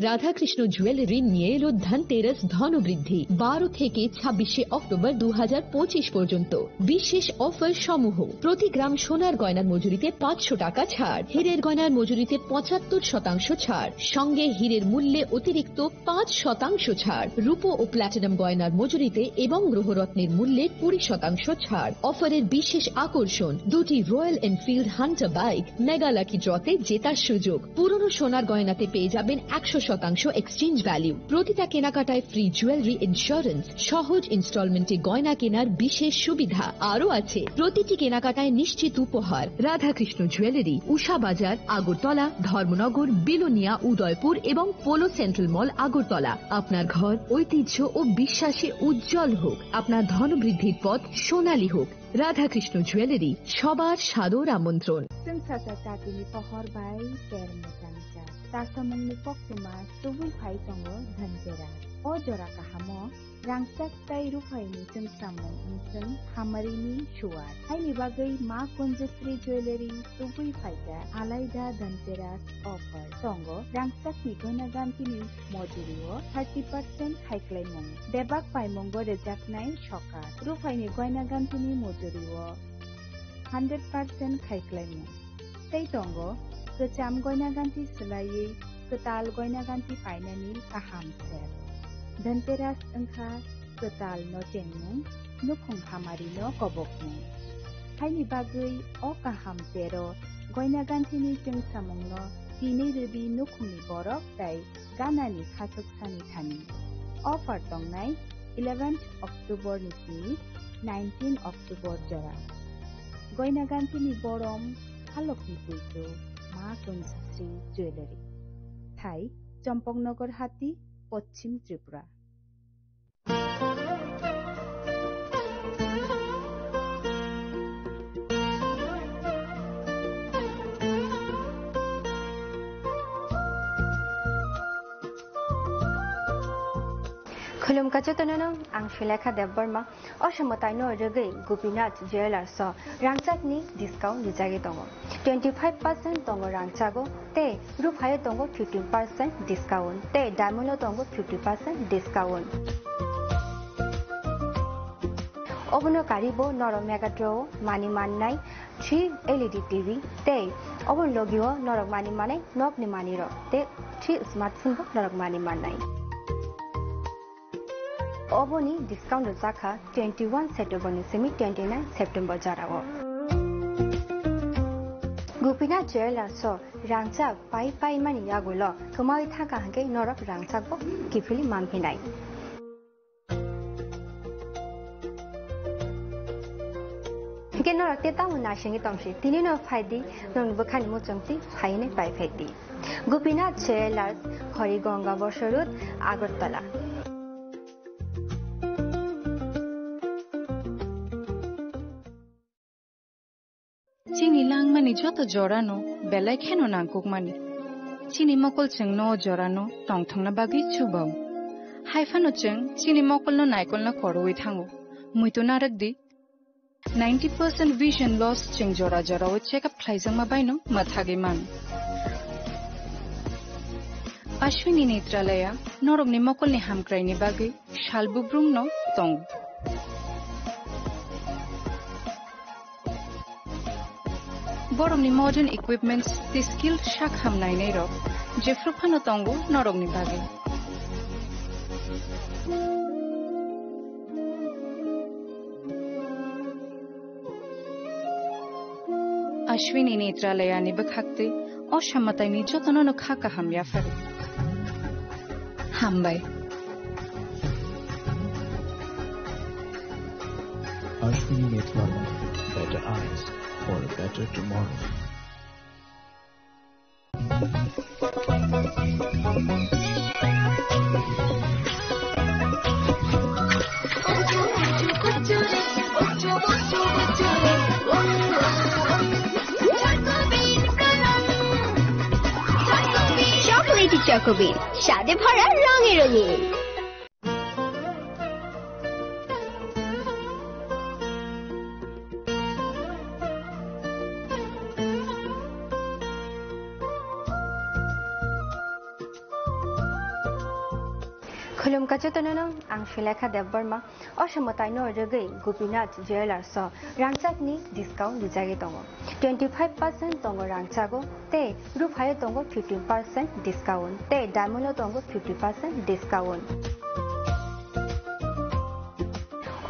Radhakrishna jewellery নিয়ে এলো ধনতেরাস ধনবৃদ্ধি। বারো থেকে ছাব্বিশে অক্টোবর দু হাজার পঁচিশ পর্যন্ত বিশেষ অফার সমূহ: প্রতি গ্রাম সোনার গয়নার মজুরিতে পাঁচশো টাকা ছাড়, হীরের গয়নার মজুরিতে পঁচাত্তর শতাংশ ছাড়, সঙ্গে হীরের মূল্যে অতিরিক্ত পাঁচ শতাংশ ছাড়, রূপো ও প্ল্যাটিনাম গয়নার মজুরিতে এবং গ্রহরত্নের মূল্যে কুড়ি শতাংশ ছাড়। অফারের বিশেষ আকর্ষণ দুটি royal Enfield Hunter bike, mega lucky ড্রতে জেতার সুযোগ। পুরনো সোনার গয়নাতে পেয়ে যাবেন একশো শতাংশ এক্সচেঞ্জ ভ্যালু। প্রতিটা কেনাকাটায় ফ্রি জুয়েলারি ইন্স্যুরেন্স, সহজ ইনস্টলমেন্টে গয়না কেনার বিশেষ সুবিধা আরও আছে। প্রতিটি কেনাকাটায় নিশ্চিত উপহার। রাধাকৃষ্ণ জুয়েলারি, উষা বাজার, আগরতলা, ধর্মনগর, বিলোনিয়া, উদয়পুর এবং পোলো সেন্ট্রাল মল, আগরতলা। আপনার ঘর ঐতিহ্য ও বিশ্বাসে উজ্জ্বল হোক, আপনার ধনবৃদ্ধির পথ সোনালী হোক। রাধাকৃষ্ণ জুয়েলারি, সবার সাদর আমন্ত্রণ। Chwng sacha chatini pohor bai ter mwchang cha. Chasamungni koktwma tubui phai tongo Dhanteras. O jora kahamo rangchak tei ruphaini chwngsamung wngchwng hamarini suwar. Haini bagwi Ma Kunjasri Jewellery tubui phaikha alaida Dhanteras offer. Tongo rangchakni goina gantini mojurio thirty percent khaiklaimung. Bebak paimungo rwjaknai sokat. Ruphaini goina gantini mojurio hundred percent khaiklaimung. Tei tongo kwcham goina ganti swlaiwi kwtal goina ganti painani kaham ser. Dhanteras wngkha kwtal no chengmung, nukhung hamari no kobokmung. Haini bagwi o kaham tero goina gantini chwngsamungno tini rwdi nukhungni borok tei ganani khachuksani thani. Offer tongnai eleventh October ni simi nineteen October jora. Goina gantini borom halokni puitu Ma Kunjasri Jewellery. Thai, Champaknagar Hati, Poschim Tripura. Khulumkha jotono no, ang Sulekha Debbarma. O samataino rwgwi Gopinath Jewellers o rangchakni discount rijagwi tongo. Twenty five percent tongo rangchago tei ruphaio tongo fifteen percent discount tei diamond o tongo fifty percent discount. Obono karibo norok Megatron o mani mannai three L E D T V tei oboni logio norok mani mannai nokni manirok tei three smartphone bo norok mani mannai. Oboni discount rwjakha twenty one September ni simi twenty nine September jorao. Gopinath Jewellers o rangchak pai pai mani yagulo kwmawi thangkha hwnkhe norok rangchak bo kiphilwi manphinai. Hwnkhe norok tei tamo naisingwi tongsi, tini no phaidi, norokni bwkhani muchungtwi phainai pai phaidi. Gopinath Jewellers, Hori Ganga Bosor Road, Agartala. Chini langmani joto jorano belai kheno nangkukmani. Chini mokol chwngno o jorano tongthokna bagwi chubao. Haiphano chwng chini mokolno naikolna korowi thango. Muitu narwkdi, ninety percent vision loss chwng jora jorao check up khlaijakma baino mwthagwi mano. Ashwini Netralaya norokni mokolni hamkraini bagwi sal bubrumno tongo. Borokni modern equipments tei skilled sak ham nainairok jephru phano tongo norokni bagwi. Ashwini Netralayani bwkhaktwi o samataini jotono no kha kaham yapharo. Hambai. Ashwini Netralaya, better eyes for a better tomorrow. Chocolatey Choco Bean, স্বাদে ভরা, রঙে রঙিন। Khulumkha jotono no, ang Sulekha Debbarma. O samataino rwgwi Gopinath Jewellers o rangchakni discount rijagwi tongo. Twenty five percent tongo rangchago tei ruphaio tongo fifteen percent discount tei diamond o tongo fifty percent discount.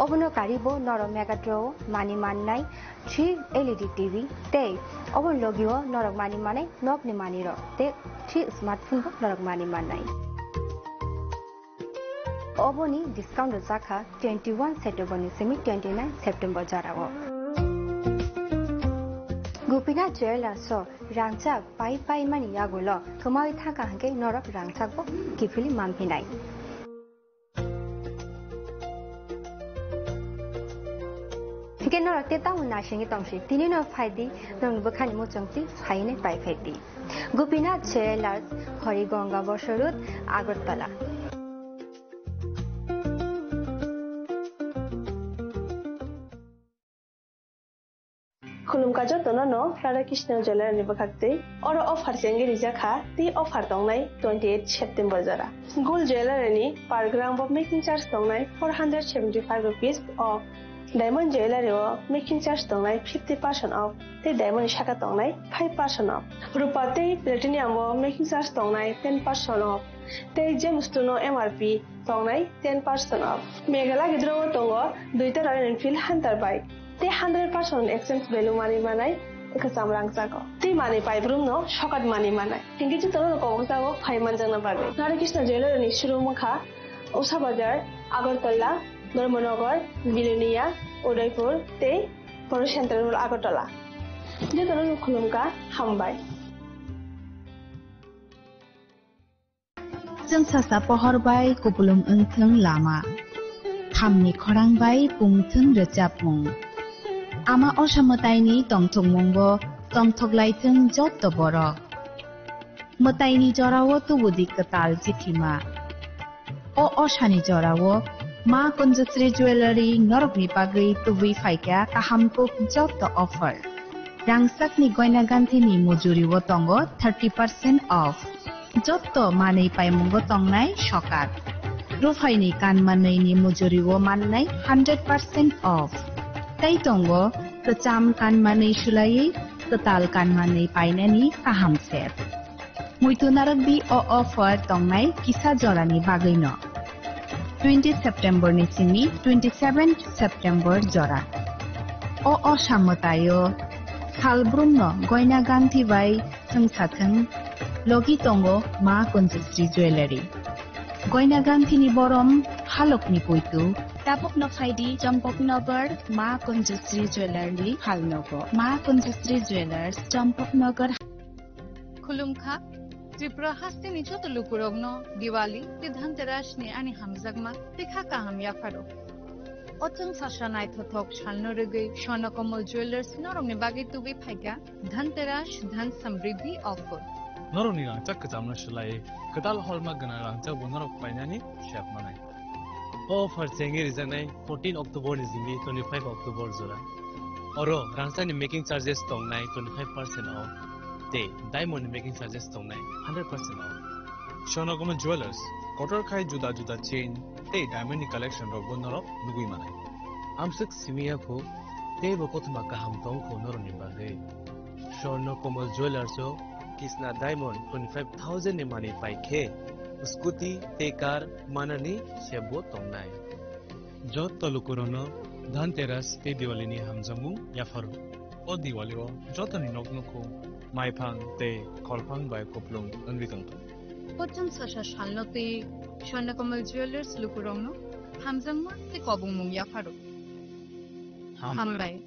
Obono karibo norok Megatron o mani mannai three L E D T V tei oboni logio norok mani mannai nokni manirok tei three smartphone bo norok manwi mannai. Oboni discount rwjakha twenty one September ni simi twenty nine September jorao. Gopinath Jewellers o rangchak pai pai mani yagulo kwmawi thangkha hwnkhe norok rangchak bo kiphilwi manphinai. Hwnkhe norok tei tamo naisingwi tongsi, tini no phaidi, norokni bwkhani muchungtwi phainai pai phaidi. Gopinath Jewellers, Horigonga Bosor Road, Agartala. Khulumkha jotono no Radha Krishna Jewellery ni bwkhaktwi. Oro offer chengwi rijak kha, tei offer tongnai twenty eight September jora. Gold Jewellery ni per gram bo making charge tongnai four hundred seventy five rupees off. Diamond Jewellery o making charge tongnai fifty percent off, tei diamond ni saka tongnai five percent off. Rupa tei platinum o making charge tongnai ten percent off, tei jemstone o M R P tongnai ten percent off. Meghalaya gidro o tongo duita Royal Enfield Hunter bike. Tei hundred percent exchange value manwi manai kwcham rangchago. Tei manwi paibrum no sokat manwi manai. Hingke jotono no kobok jago phai manjakna bagwi. Radha Krishna Jewellery ni showroom wngkha Usha Bazar, Agartala, Dharmanagar, Bilonia, Udaipur tei Poro Central Mall Agartala. Jotono no khulumkha, hambai. Chwng sasa pohor bai kupulung wngthwng lama, thamni khorang bai pungthwng rwchapmung. Ama osa mwtaini tongthokmungbo tongthoklaithwng jotto borok. Mwtaini jorao tubudi kwtal chithima. O osani jorao Ma Kunjasri Jewellery norokni bagwi tubui phaikha kaham kuk jotto offer. Rangchakni goina ganthini mujuribo tongo thirty percent off. Jotto manwi paimungo tongnai sokat. Ruphaini kanmanwini mujuribo mannai hundred percent off. Tei tongo kwcham kanmanwi sulaiwi kwtal kanmanwi painani kaham set. Muitu narwkdi o offer tongnai kisa jorani bagwino. Twenty September ni simi twenty seven September jora. O osa mwtaio salbrumno goina ganthi bai chwngsathwng, logi tongo Ma Kunjasri Jewellery. Goina ganthini borom halokni puitu. Tabukno phaidi Champaknagar Ma Kunjasri Jewellery phalnogo. Ma Kunjasri Jewellers, Champaknagar. Khulumkha, Tripura hasteni joto lukurokno Diwali tei Dhanteras ni ani hamjakma tei kha kaham yapharo. O chwng sasa naithothok salno rwgwi Swarna Kamal Jewellers norokni bagwi tubui phaikha Dhanteras Dhan Samriddhi offer. Norokni rangchak kwchamno swlaiwi kwtal holma gwnang rangchakbo norok painani sep manai. O offer chengwi rijaknai fourteen October ni simi twenty five October jora. Oro rangchakni making charges tongnai twenty five percent off tei diamond ni making charges tongnai hundred percent off. Swarna Kamal Jewellers, kotor khai juda juda chain tei diamond ni collection rokbo norok nugwi manai. Amswk simi ya kho, teibo kothoma kaham tong kho norokni bagwi. Swarna Kamal Jewellers o Kisna Diamond twenty five thousand ni manwi pai khe, scooty tei car manani sebo tongnai. Jotto lukurokno Dhanteras tei Diwali ni hamjakmung yapharo. O Diwali o jotoni nok nukhung maiphang tei kholphang bai kupulung wngwi tongthung. Pocham sasa salno tei Swarna Kamal Jewellers lukurokno hamjakma tei kobongmung yapharo. Ham- Hambai.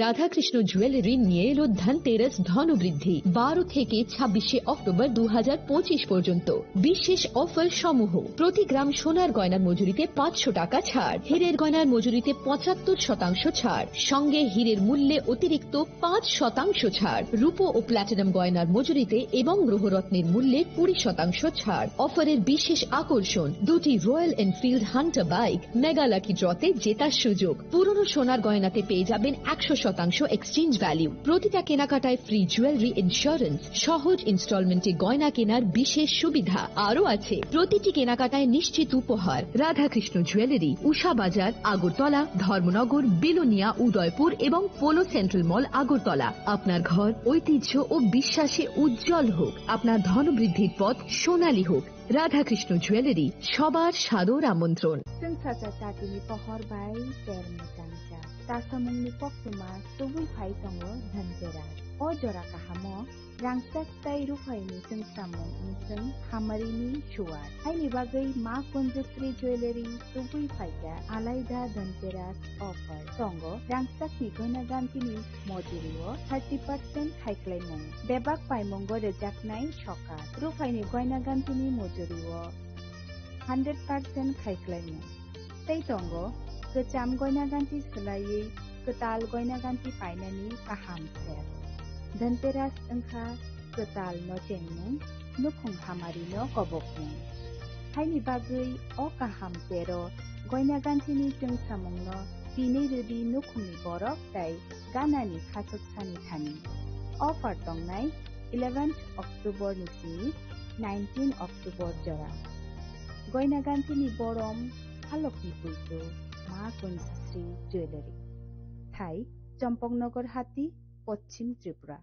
Radhakrishna jewellery নিয়ে এলো ধনতেরাস ধনবৃদ্ধি, বারো থেকে ছাব্বিশে অক্টোবর দু হাজার পঁচিশ পর্যন্ত। বিশেষ অফার সমূহ: প্রতি গ্রাম সোনার গয়নার মজুরিতে পাঁচশো টাকা ছাড়, হীরের গয়নার মজুরিতে পঁচাত্তর শতাংশ ছাড়, সঙ্গে হীরের মূল্যে অতিরিক্ত পাঁচ শতাংশ ছাড়, রূপো ও প্ল্যাটিনাম গয়নার মজুরিতে এবং গ্রহরত্নের মূল্যে কুড়ি শতাংশ ছাড়। অফারের বিশেষ আকর্ষণ, দুটি royal Enfield Hunter bike, mega lucky ড্রতে জেতার সুযোগ। পুরনো সোনার গয়নাতে পেয়ে যাবেন একশো শতাংশ এক্সচেঞ্জ ভ্যালু। প্রতিটা কেনাকাটায় ফ্রি জুয়েলারি ইন্স্যুরেন্স, সহজ ইনস্টলমেন্টে গয়না কেনার বিশেষ সুবিধা। আরও আছে প্রতিটি কেনাকাটায় নিশ্চিত উপহার। রাধাকৃষ্ণ জুয়েলারি, উষা বাজার, আগরতলা, ধর্মনগর, বিলোনিয়া, উদয়পুর এবং পোলো সেন্ট্রাল মল, আগরতলা। আপনার ঘর ঐতিহ্য ও বিশ্বাসে উজ্জ্বল হোক, আপনার ধনবৃদ্ধির পথ সোনালী হোক। রাধাকৃষ্ণ জুয়েলারি, সবার সাদর আমন্ত্রণ। Chwng sacha chatini pohor bai ter mwchangsa. Tasamungni koktwma tubui phai tongo Dhanteras. O jora kahamo rangchak tei ruphaini chwngsamung wngchwng hamarini suwar. Haini bagwi Ma Kunjasri Jewellery tubui phaikha alaida Dhanteras offer. Tongo rangchakni goina gantini mojurio thirty percent khaiklaimung. Bebak paimungo rwjaknai sokat. Ruphaini goina gantini mojurio hundred percent khaiklaimung. Tei tongo kwcham goina ganti swlaiwi kwtal goina ganti painani kaham ser. Dhanteras wngkha kwtal no chengmung, nukhung hamari no kobokmung. Haini bagwi o kaham tero goina gantini chwngsamungno tini rwdi nukhungni borok tei ganani khachuk sani thani. Offer tongnai eleventh October ni simi nineteen October jora. Goina gantini borom halokni puitu Ma Kunjasri Jewellery. Thai, Champaknagar Hati, Poschim Tripura.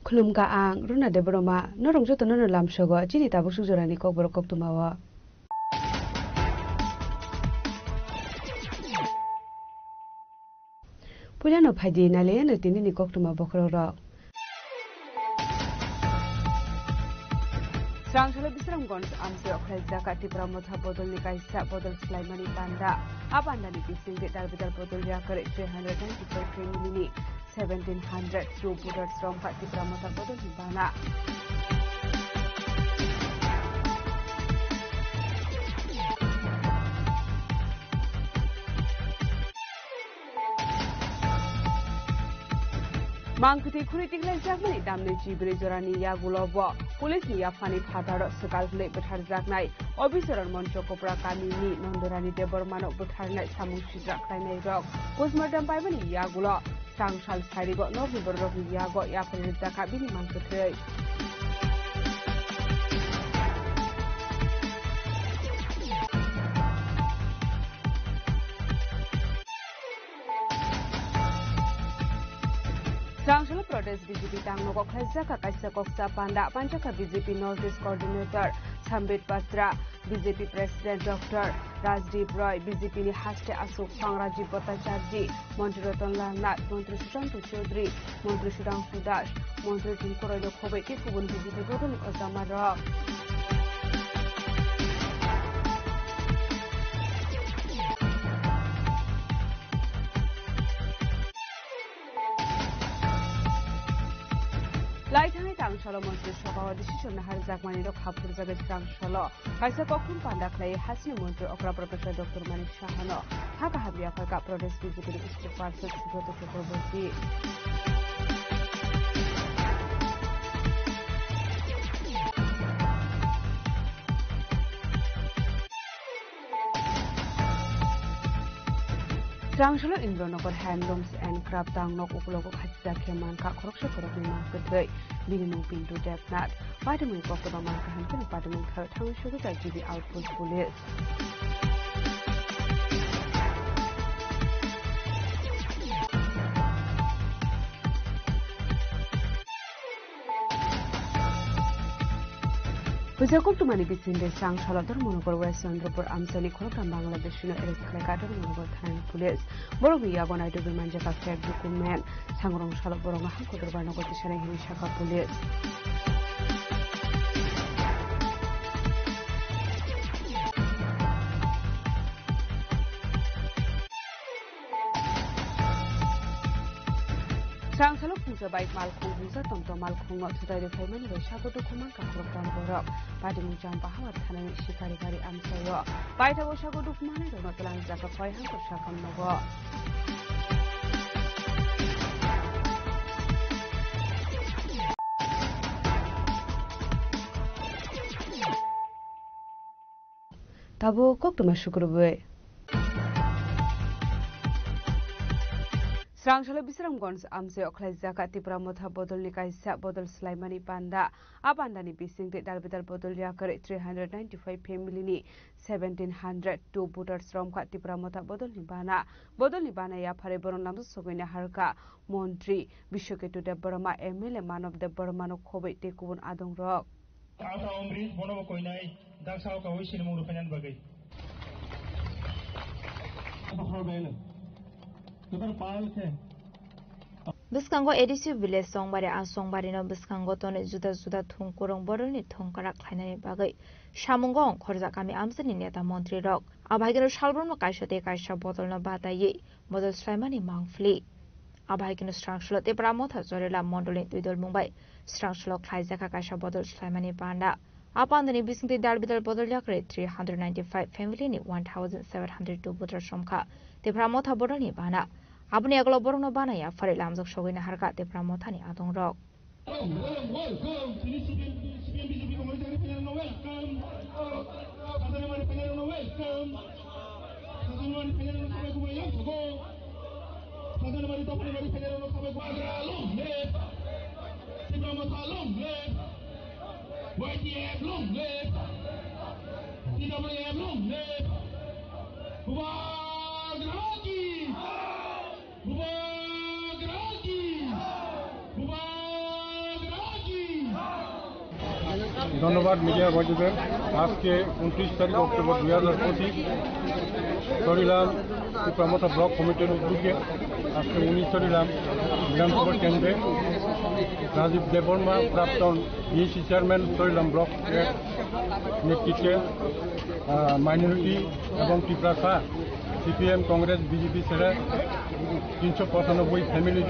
Khulumkha ang Runa Debbarma, norok jotono no lamsogo chini tabuk sujorani kokborok koktwmao. Puilano phaidi nailaiano tinini koktwma bokhorokrok. Srangkhalo Bisramganj amchoi okhlai jaka Tipra Motha bodolni kaisa bodol swlaimani panda. A pandani bisingtwi darbidar bodol yakarwi three hundred ninety-four family ni seventeen hundred two voters romkha Tipra Motha bodolni bana. Mangkwtwi khuri tiklaijakmani damni chibrwi jorani yagulo bo police ni yaphani phataro swkal hwnwi bwtharjaknai. Obicharan Moncho Kopra kamini Nondorani Debbarmano bwtharnai samung sijak khlainairok. Postmortem paimani yagulo Srangsal sarigo November rokni yago yaphari rwjakha bini mangkwthwi. Srangsalo Pradesh B J P tangnogo khlaijak kaisa koksa panda, manjakha B J P North East Coordinator Sambit Patra, B J P President Doctor Rajdeep Roy, B J P ni haste aswk phang Rajiv Bhattacharjee, Montri Ratan Lal Nath, Montri Sushanta Chowdhury, Montri Sudhanshu Das, Montri Tinku Roy no khobwi tei kubun B J P bodolni ojamarok. Lai thangwi tangsalo Montri Sabha o decision naharjakmani rok haphurjagwi srangsalo kaisa koktwma panda khlai hasini Montri okra Professor Doctor Manik Sahano ha kaham yaphar kha Pradesh B J P ni spokesperson Subrata Chakraborty. Srangsalo Indranagar Handlooms and Craft Town nok ukulogo khachijak khe mankha khoroksa khoroknwi mang kwthwi. Bini mung Pintu Debnath. Patimungni koktwma mankha hwn kheno patimung tharwi thangwi sogwi kha G B Outpost Police. Puja koktwmani bisingtwi Srangsalo Dharmanagar West Chandrapur amchaini khoroktham Bangladeshino arrest khlaikha Dharmanagar thanani police. Borokni yago naitugwi manjakha fake document. Sangrong salo borokno hang kotor barna goti sanai hwnwi sakha police. Srangsalo phungsa bai malkhung phungsa tomtom malkhungno thutai rwphaimani bai sago dukhu mankha khoroktham borok. Patimung Champahawar thanani Sikari gari amchaio. Paithago sago dukhu manai rokno twlangjak kha Koihangkor sakham nogo. Tabuk koktwma sukrubwi. Srangsalo Bisramganj amchaio khlaijak kha Tipra Motha bodolni kaisa bodol swlaimani panda. A pandani bisingtwi dal bidal bodol yakarwi three hundred ninety-five family ni seventeen hundred two voters romkha Tipra Motha bodolni bana. Bodolni bana yapharwi bono lamjak sogwini harkha Montri Biswaketu Debbarma, M L A Manob Debbarmano khobwi tei kubun adongrok. Ata Omrit bonobo koinai daksa o kawi sinimung rwphainani bagwi. Bwskango A D C village Songbari, a Songbari no bwskango tonwi juda juda thung kwrwng bodolni thongkrak khlainani bagwi samungo ongkhorjak kami amchaini neta montri rok. Abo hai kheno salbrumno kaisa tei kaisa bodolno bataiwi bodol swlaimani mangphli. Abo hai kheno Srangsalo Tipra Motha Chorilam Mondolni twidol mung bai Srangsalo khlaijakha kaisa bodol swlaimani panda. A pandani bisingtwi dal bidal bodol yakarwi three hundred ninety-five family ni one thousand seven hundred two voter somkha Tipra Motha bodolni bana. Aboni agolo borokno bana yapharwi lamjak sogwi naharkha Tipra Mothani adongrok. Welcome, welcome. Sini C P M, C P M B J P Congress ni panel no welcome. Sadar mani panel no welcome. Sadar mani panel no sabai kubai yang sogo. Sadar mani topani mani panel no sabai kubai. Long live. Tipra Motha long live. Y T F long live. T W F long live. Bubagra ki. ধন্যবাদ মিডিয়া বন্ধুদের। আজকে ঊনত্রিশ তারিখ অক্টোবর দুই হাজার পঁচিশ, চরিলাম টিপ্রা মথা ব্লক কমিটির উদ্যোগে আজকে উনিশ চরিলাম বিধানসভা কেন্দ্রে রাজীব দেববর্মা, প্রাক্তন বিএসি চেয়ারম্যান চরিলাম ব্লকের নেতৃত্বে, আহ, মাইনরিটি এবং টিপ্রাসা, সিপিএম, কংগ্রেস, বিজেপি ছেড়ে তিনশো পঁচানব্বই ফ্যামিলি,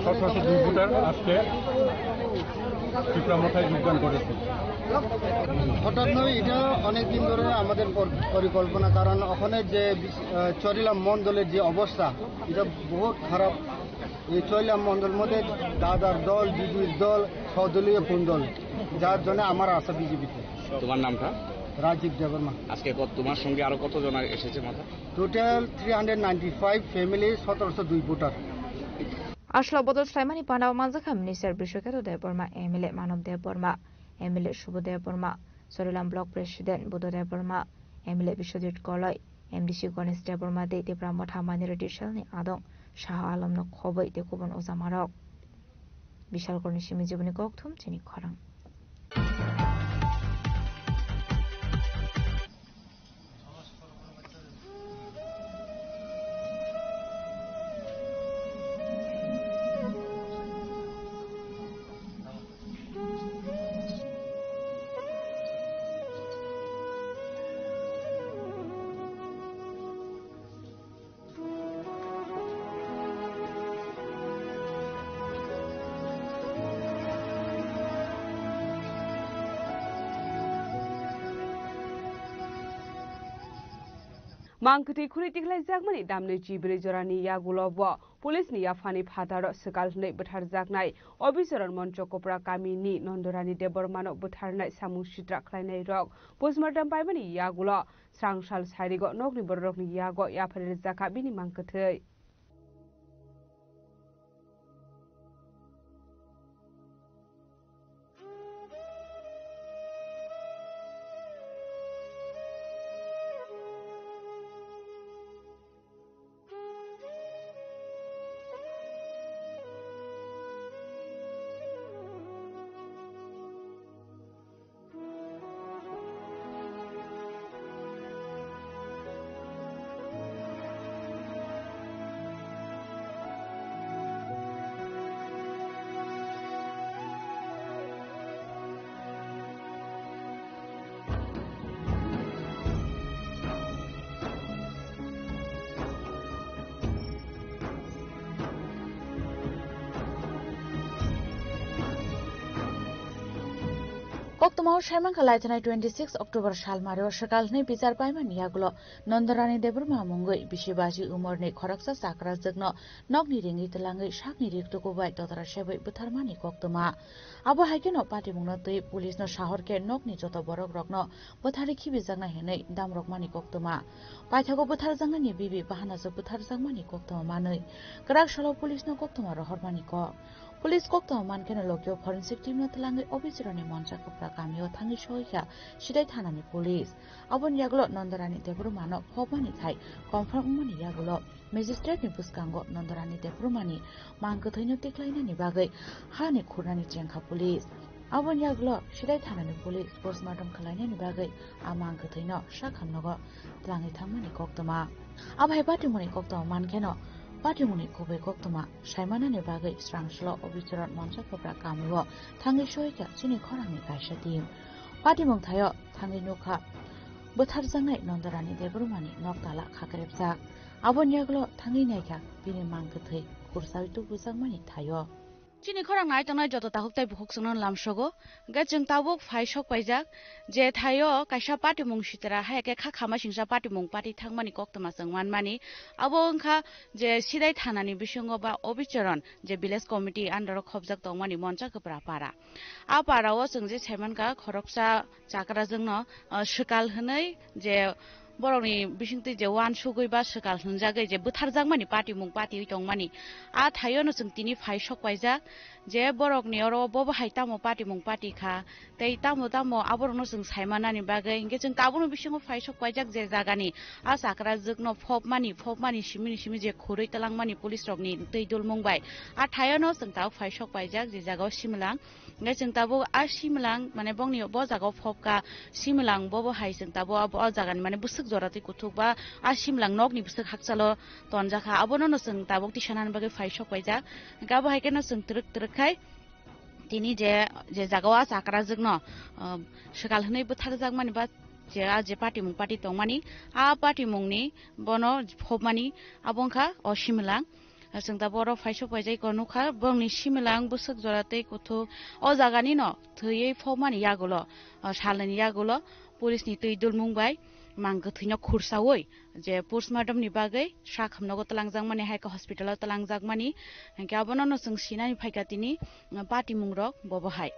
সতেরোশো দুই ভোটার আজকে টিপ্রা মথায় যোগদান করেছে। হঠাৎ নয়, এটা অনেক দিন ধরে আমাদের পর-, পরিকল্পনা, কারণ ওখানে যে বিশ-, আহ, চরিলাম মণ্ডলের যে অবস্থা, এটা বহুত খারাপ। এই চরিলাম মণ্ডল মধ্যে দাদার দল, দিদির দল, সদলীয় কোন দল, যার জন্য আমার আশা বিজেপিতে। তোমার নামটা? রাজীব দেববর্মা। আজকে কত, তোমার সঙ্গে আরো কতজন এসেছে মাথা? Total three hundred ninety-five family, সতেরোশো দুই voter. Aslo bodol swlaimani panao manjakha Minister Biswaketu Debbarma, M L A Manob Debbarma, M L A Subodh Debbarma, Chorilam Block President Buddha Debbarma, M L A Biswajit Koloi, M D C Ganesh Debbarma tei Tipra Motha Minority Cell ni adong Shaha Alamno khobwi tei kubun ojamarok. Bishalkorni simi jiboni kokthum chini khorang. Mang kwtwi khuri tikhlaijakmani damni chibrwi jorani yagulo bo police ni yaphani phataro swkal hwnwi bwtharjaknai Obicharan Moncho Kopra kamini Nondorani Debbarmano bwtharnai samung sitra khlainairok postmortem paimani yagulo Srang sal sairigo nokni bororokni yago yapharwi rijak kha bini mang kwthwi. Koktwmao saimankha laithanai twenty six October salmario swkal hwnwi bichar paimani yagulo Nandorani Debbarma mungwi bisi baji umorni khoroksa chakrajwkno nokni ringwi twlangwi sakni riktuku bai totra sebwi butharmani koktwma. Abo hai kheno patimungno twi police no sahor khe nokni joto borok rokno bwtharwi khibijaknai hwnwi damrokmani koktwma. Paithago bwtharjaknani bibi bahanajwk bwtharjakmani koktwma manwi kwrak salo police no koktwma rohormani kok. Police koktwma mankheno lokyo forensic team no twlangwi obichoroni moncha kwpra kamio thangwi sohikha Sidai thanani police. Aboni yagulo Nandorani Debbarmano phobmani khai confirm wngmani yagulo magistrate ni bwskango Nandorani Debbarmani mang kwthwino tiklainani bagwi hani khurnani chengkha police. Aboni yagulo Sidai thanani police postmortem khwlainani bagwi a mang kwthwino sakhamnogo twlangwi thangmani koktwma. Abo hai patimungni koktwma mankheno patimungni kubui koktwma saimanani bagwi srang salo obichoroni moncha kwpra kamio thangwi sohikha chini khorangni kaisa team. Patimung thaio thangwi nukha bwtharjaknai Nandorani Debbarmani nok tala khakrepjak. Aboni yagulo thangwi naikha bini mang kwthwi khursawi tubujakmani thaio. Chini khorang nai tongnai joto takhuk tei bukhuk chwngno lamsogo. Hwnkhe chwng tabuk phai sok paijak je thaio kaisa patimung sitra hai khe kha khama singsa patimung pati thangmani koktwma chwng manmani. Abo wngkha je Sidai thanani bisingo ba obichoron je village committee under o khobjak tongmani moncha kwpra para. A para o chwng je saimankha khoroksa chakrajwkno, ah, swkal hwnwi je borokni bisingtwi je uansugwi ba swkal hwnjagwi je bwtharjakmani patimung patiwi tongmani. A thaiono chwng tini phai sok paijak je borokni oro bobo hai tamo patimung pati kha, tei tamo tamo aborokno chwng saimanani bagwi. Hinkhe chwng tabukno bisingo phai sok paijak je jagani a chakrajwkno phobmani, phobmani simini simi je khurwi twlangmani police rokni twi dulmung bai. A thaiono chwng tabuk phai sok paijak je jagao similang. Hingke chwng tabuk a similang, mane, bongni bo jaga o phobkha similang, bobo hai chwng tabuk abo o jagani, mane, bwswk jora twi kuthuk ba a similang nokni bwswk hakchalo tonjakha, abono no chwng tabuk tisanani bagwi phai sok paijak. Hingke abo hai kheno chwng twrwk twrwk khai tini je, je jaga o a chakrajwkno, um, swkal hwnwi bwtharjakmani ba je a je patimung pati tongmani, a patimungni bono phobmani abo wngkha o similang. Chwng tabuk oro phai sok paijak nukha, borokni similang bwswk jora tei kuthuk o jaganino thwiwi phobmani yagulo, o salnwini yagulo police ni twi dulmung bai mang kwthwino khursaui je postmortem ni bagwi sakhamnogo twlangjakmani, hai khe hospital o twlangjakmani. Hinkhe abono no chwng sinani phaikha tini patimung rok bobo hai.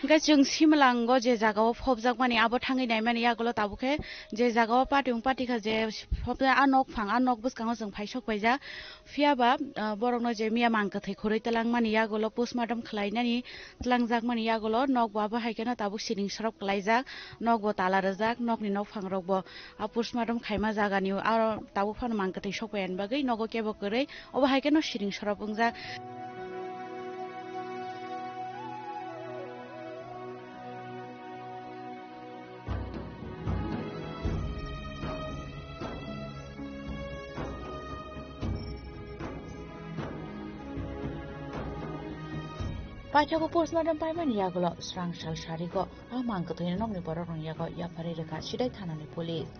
Hingke chwng Simlango je jagao phobjakmani abo thangwi naimani yagulo tabukhe je jagao patung patikha je phobjak a nok phang a nok bwskango chwng phaisok paijak. Phiya ba, ah, borokno je miya mang kwthwi khurui twlangmani yagulo postmortem khlainani twlangjakmani yagulo nokbo abo hai kheno tabuk siring sorop kwlaijak, nokbo tala rwjak, nokni nokphang rokbo a postmortem khaima jagani aro tabuk phano mang kwthwi sokpaiani bagwi nogo kebo kwrwi obo hai kheno siring sorop wngjak. Paithakgo postmortem paimani yagulo srang sal sarigo a mang kwthwini nokni borok rwng yago yapharwi rwkha Sidai thanani police.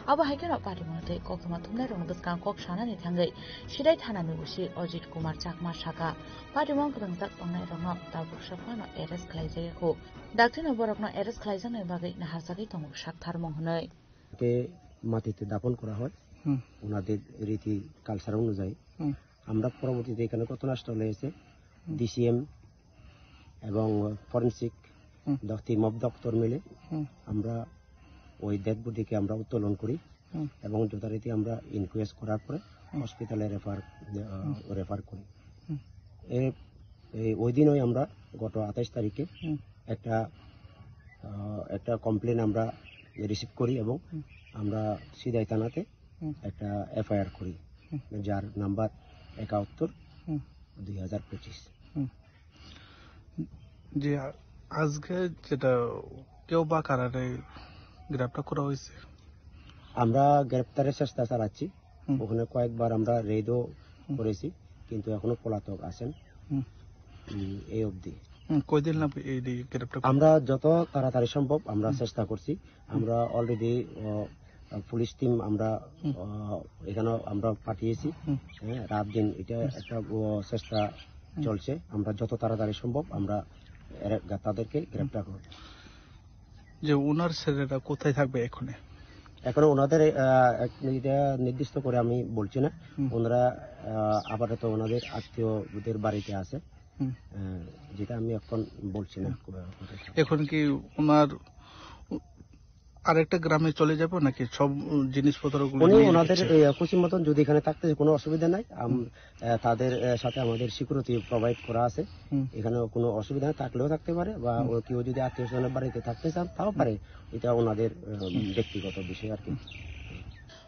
Abo hai kheno patimung tei koktwma thumnairokni bwskang kok sanani thangwi Sidai thanani O C Ajit Kumar Chakma saka, patimung kwrwngjak tongnairokno tabuk sophano arrest khlaijak kho. Dakti no borokno arrest khlaijaknai bagwi naharjagwi tongo sak tharmung hwnwi. কে মাটিতে দাফন করা হয়। হুম। ওনাদের রীতি কালচার অনুযায়ী। হুম। আমরা পরবর্তীতে এখানে ঘটনাস্থলে এসে হুম। ডিসিএম এবং ফরেন্সিক হুম। দ-, টিম অফ ডক্টর মিলে হুম। আমরা ওই ডেড বডিকে আমরা উত্তোলন করি হুম। এবং যথারীতি আমরা ইনকোয়েস্ট করার পরে হুম। হসপিটালে রেফার, আহ, হুম। রেফার করি। হুম। এ, এই ওই দিনই আমরা গত আঠাশ তারিখে হুম। একটা, আহ, একটা কমপ্লেন আমরা রিসিভ করি এবং হুম। আমরা সিদাই থানাতে হুম। একটা এফআইআর করি, হুম। যার নাম্বার একাত্তর হুম। দুই হাজার পঁচিশ। হুম। জি, আ-, আজকে যেটা কেউ বা কারারে গ্রেপ্তার করা হয়েছে? আমরা গ্রেপ্তারের চেষ্টা চালাচ্ছি। হুম। ওখানে কয়েকবার আমরা রেডও হুম। করেছি, কিন্তু এখনো পলাতক আছেন। হুম। উম, এই অবধি। হুম, কয়দিন লাগবে এই গ্রেপ্তার করতে? আমরা যত তাড়াতাড়ি সম্ভব আমরা হুম। চেষ্টা করছি। হুম। আমরা অলরেডি, আহ, পুলিশ টিম আমরা, হুম। আহ, এখানে আমরা পাঠিয়েছি। হুম। হ্যাঁ, রাত দিন এটা হুম। একটা, আহ, চেষ্টা হুম। চলছে। আমরা যত তাড়াতাড়ি সম্ভব আমরা এরা, তাদেরকে হুম। গ্রেপ্তার করব। যে ওনার ছেলেরা কোথায় থাকবে এখনে? এখনো ওনাদের, আহ, এক-, এটা নির্দিষ্ট করে আমি বলছি না। হুম। ওনারা, আহ, আপাতত ওনাদের আত্মীয়দের বাড়িতে আছে। হুম। আহ, যেটা আমি এখন বলছি না, হুম। কোথায় থাকবে। এখন কি ওনার আরেকটা গ্রামে চলে যাবে নাকি সব, উম, জিনিসপত্রগুলো উনি নিয়ে ওনাদের, গেছে? এই, খুশি মতন যদি এখানে থাকতে কোনো অসুবিধা নাই। আম-, হুম। আহ, তাদের, আহ, সাথে আমাদের সিকিউরিটি প্রোভাইড করা আছে। হুম। এখানে কোনো অসুবিধা নেই, থাকলেও থাকতে পারে বা হুম। ও কেউ যদি আত্মীয় স্বজনের বাড়িতে থাকতে চান, তাও হুম। পারে। এটা ওনাদের, আহ, হুম। ব্যক্তিগত বিষয় আর কি। হুম।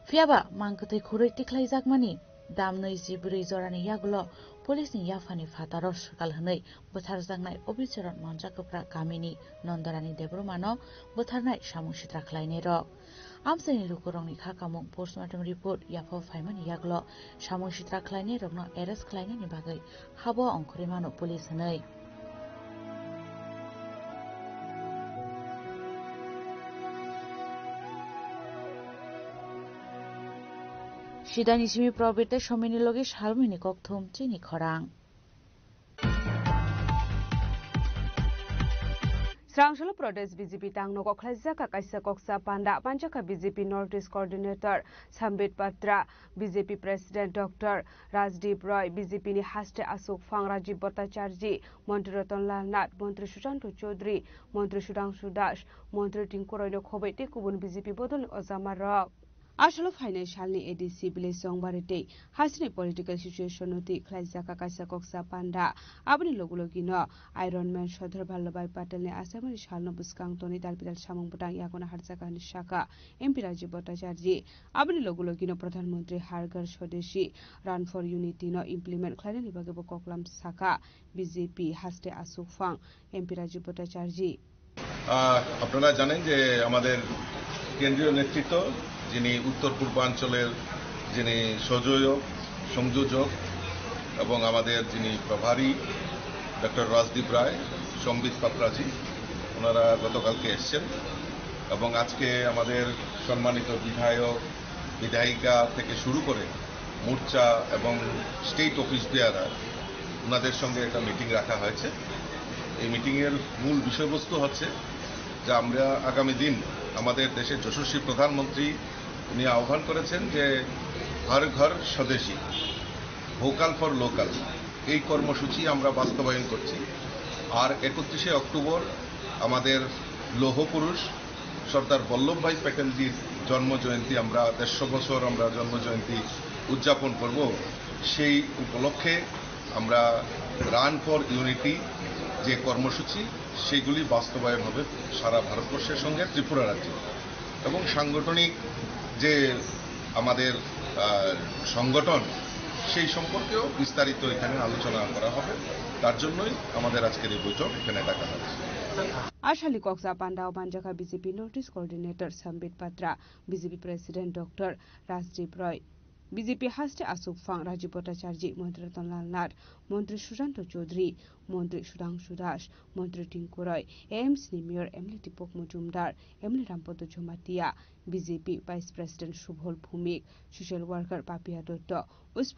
Phiya ba mang kwthwi khurui tikhlaijakmani dam nwi ji bwrwi jorani yagulo police ni yaphani phataro swkal hwnwi bwtharjaknai Obicharan Monjakapra kamini Nondorani Debbarmano bwtharnai samung sitra khlainairok. Amchaini lukurokni kha kamung postmortem report yaphao phaimani yagulo samung sitra khlainairokno arrest khlainani bagwi habo ongkhorwi mano police hwnwi. Sidani simi Probir tei Somini logi salmini kokthum chini khorang. Srangsalu Pradesh B J P tangnogo khlaijak kaisa koksa panda manjakha B J P North East Coordinator Sambit Patra, B J P President Doctor Rajdeep Roy, B J P ni haste aswk phang Rajiv Bhattacharjee, Montri Ratan Lal Nath, Montri Sushanta Chowdhury, Montri Sudhanshu Das, Montri Tinku Roy no khobwi tei kubun B J P bodolni ojama rok. Asolo phainai salni A D C village Songbari tei hasteni political situation no twi khlaijak kaisa koksa panda. Aboni logi logi no Iron Man Sardar Vallabhbhai Patel ni achaimani salno bwskang tonwi dalbidal samung bwtang yago naharjak hinwi sakha M P Rajiv Bhattacharjee. Aboni logi logi no Pradhan Mantri Har Ghar Swadeshi Run for Unity no implement khlainani bagwi bo koklam sakha B J P haste aswk phang M P Rajiv Bhattacharjee. আহ, আপনারা জানেন যে আমাদের কেন্দ্রীয় নেতৃত্ব, যিনি উত্তর পূর্বাঞ্চলের যিনি সহযোগ, সংযোজক এবং আমাদের যিনি প্রভারী ডক্টর রাজদীপ রায়, সম্বিত পাত্রাজি, ওনারা গতকালকে এসছেন এবং আজকে আমাদের সম্মানিত বিধায়ক, বিধায়িকা থেকে শুরু করে মোর্চা এবং স্টেট অফিস বেয়ারার, ওনাদের সঙ্গে একটা মিটিং রাখা হয়েছে। এই মিটিংয়ের মূল বিষয়বস্তু হচ্ছে যে আমরা আগামী দিন আমাদের দেশের যশস্বী প্রধানমন্ত্রী, উনি আহ্বান করেছেন যে হর ঘর স্বদেশী, ভোকাল ফর লোকাল, এই কর্মসূচি আমরা বাস্তবায়ন করছি। আর একত্রিশে অক্টোবর আমাদের লৌহ পুরুষ সর্দার বল্লভভাই প্যাটেলজির জন্ম জয়ন্তী, আমরা দেড়শো বছর আমরা জন্ম জয়ন্তী উদযাপন করব। সেই উপলক্ষে আমরা রান ফর ইউনিটি যে কর্মসূচি, সেগুলি বাস্তবায়ন হবে সারা ভারতবর্ষের সঙ্গে ত্রিপুরা রাজ্যে। এবং সাংগঠনিক যে আমাদের আহ, সংগঠন, সেই সম্পর্কেও বিস্তারিত এখানে আলোচনা করা হবে। তার জন্যই আমাদের আজকের এই বৈঠক এখানে ডাকা হয়েছে। Asali koksa pandao manjakha B J P North East Coordinator Sambit Patra, B J P President Doctor Rajdeep Roy, B J P haste aswkphang Rajiv Bhattacharjee, Montri Ratan Lal Nath, Montri Sushanta Chaudhary, Montri Sudhangshu Das, Montri Tinku Roy, A M C ni Mayor M L A Deepak Majumdar, M L A Rampada Jamatia, B J P Vice President Subal Bhowmik, Social Worker Papiya Dutta, West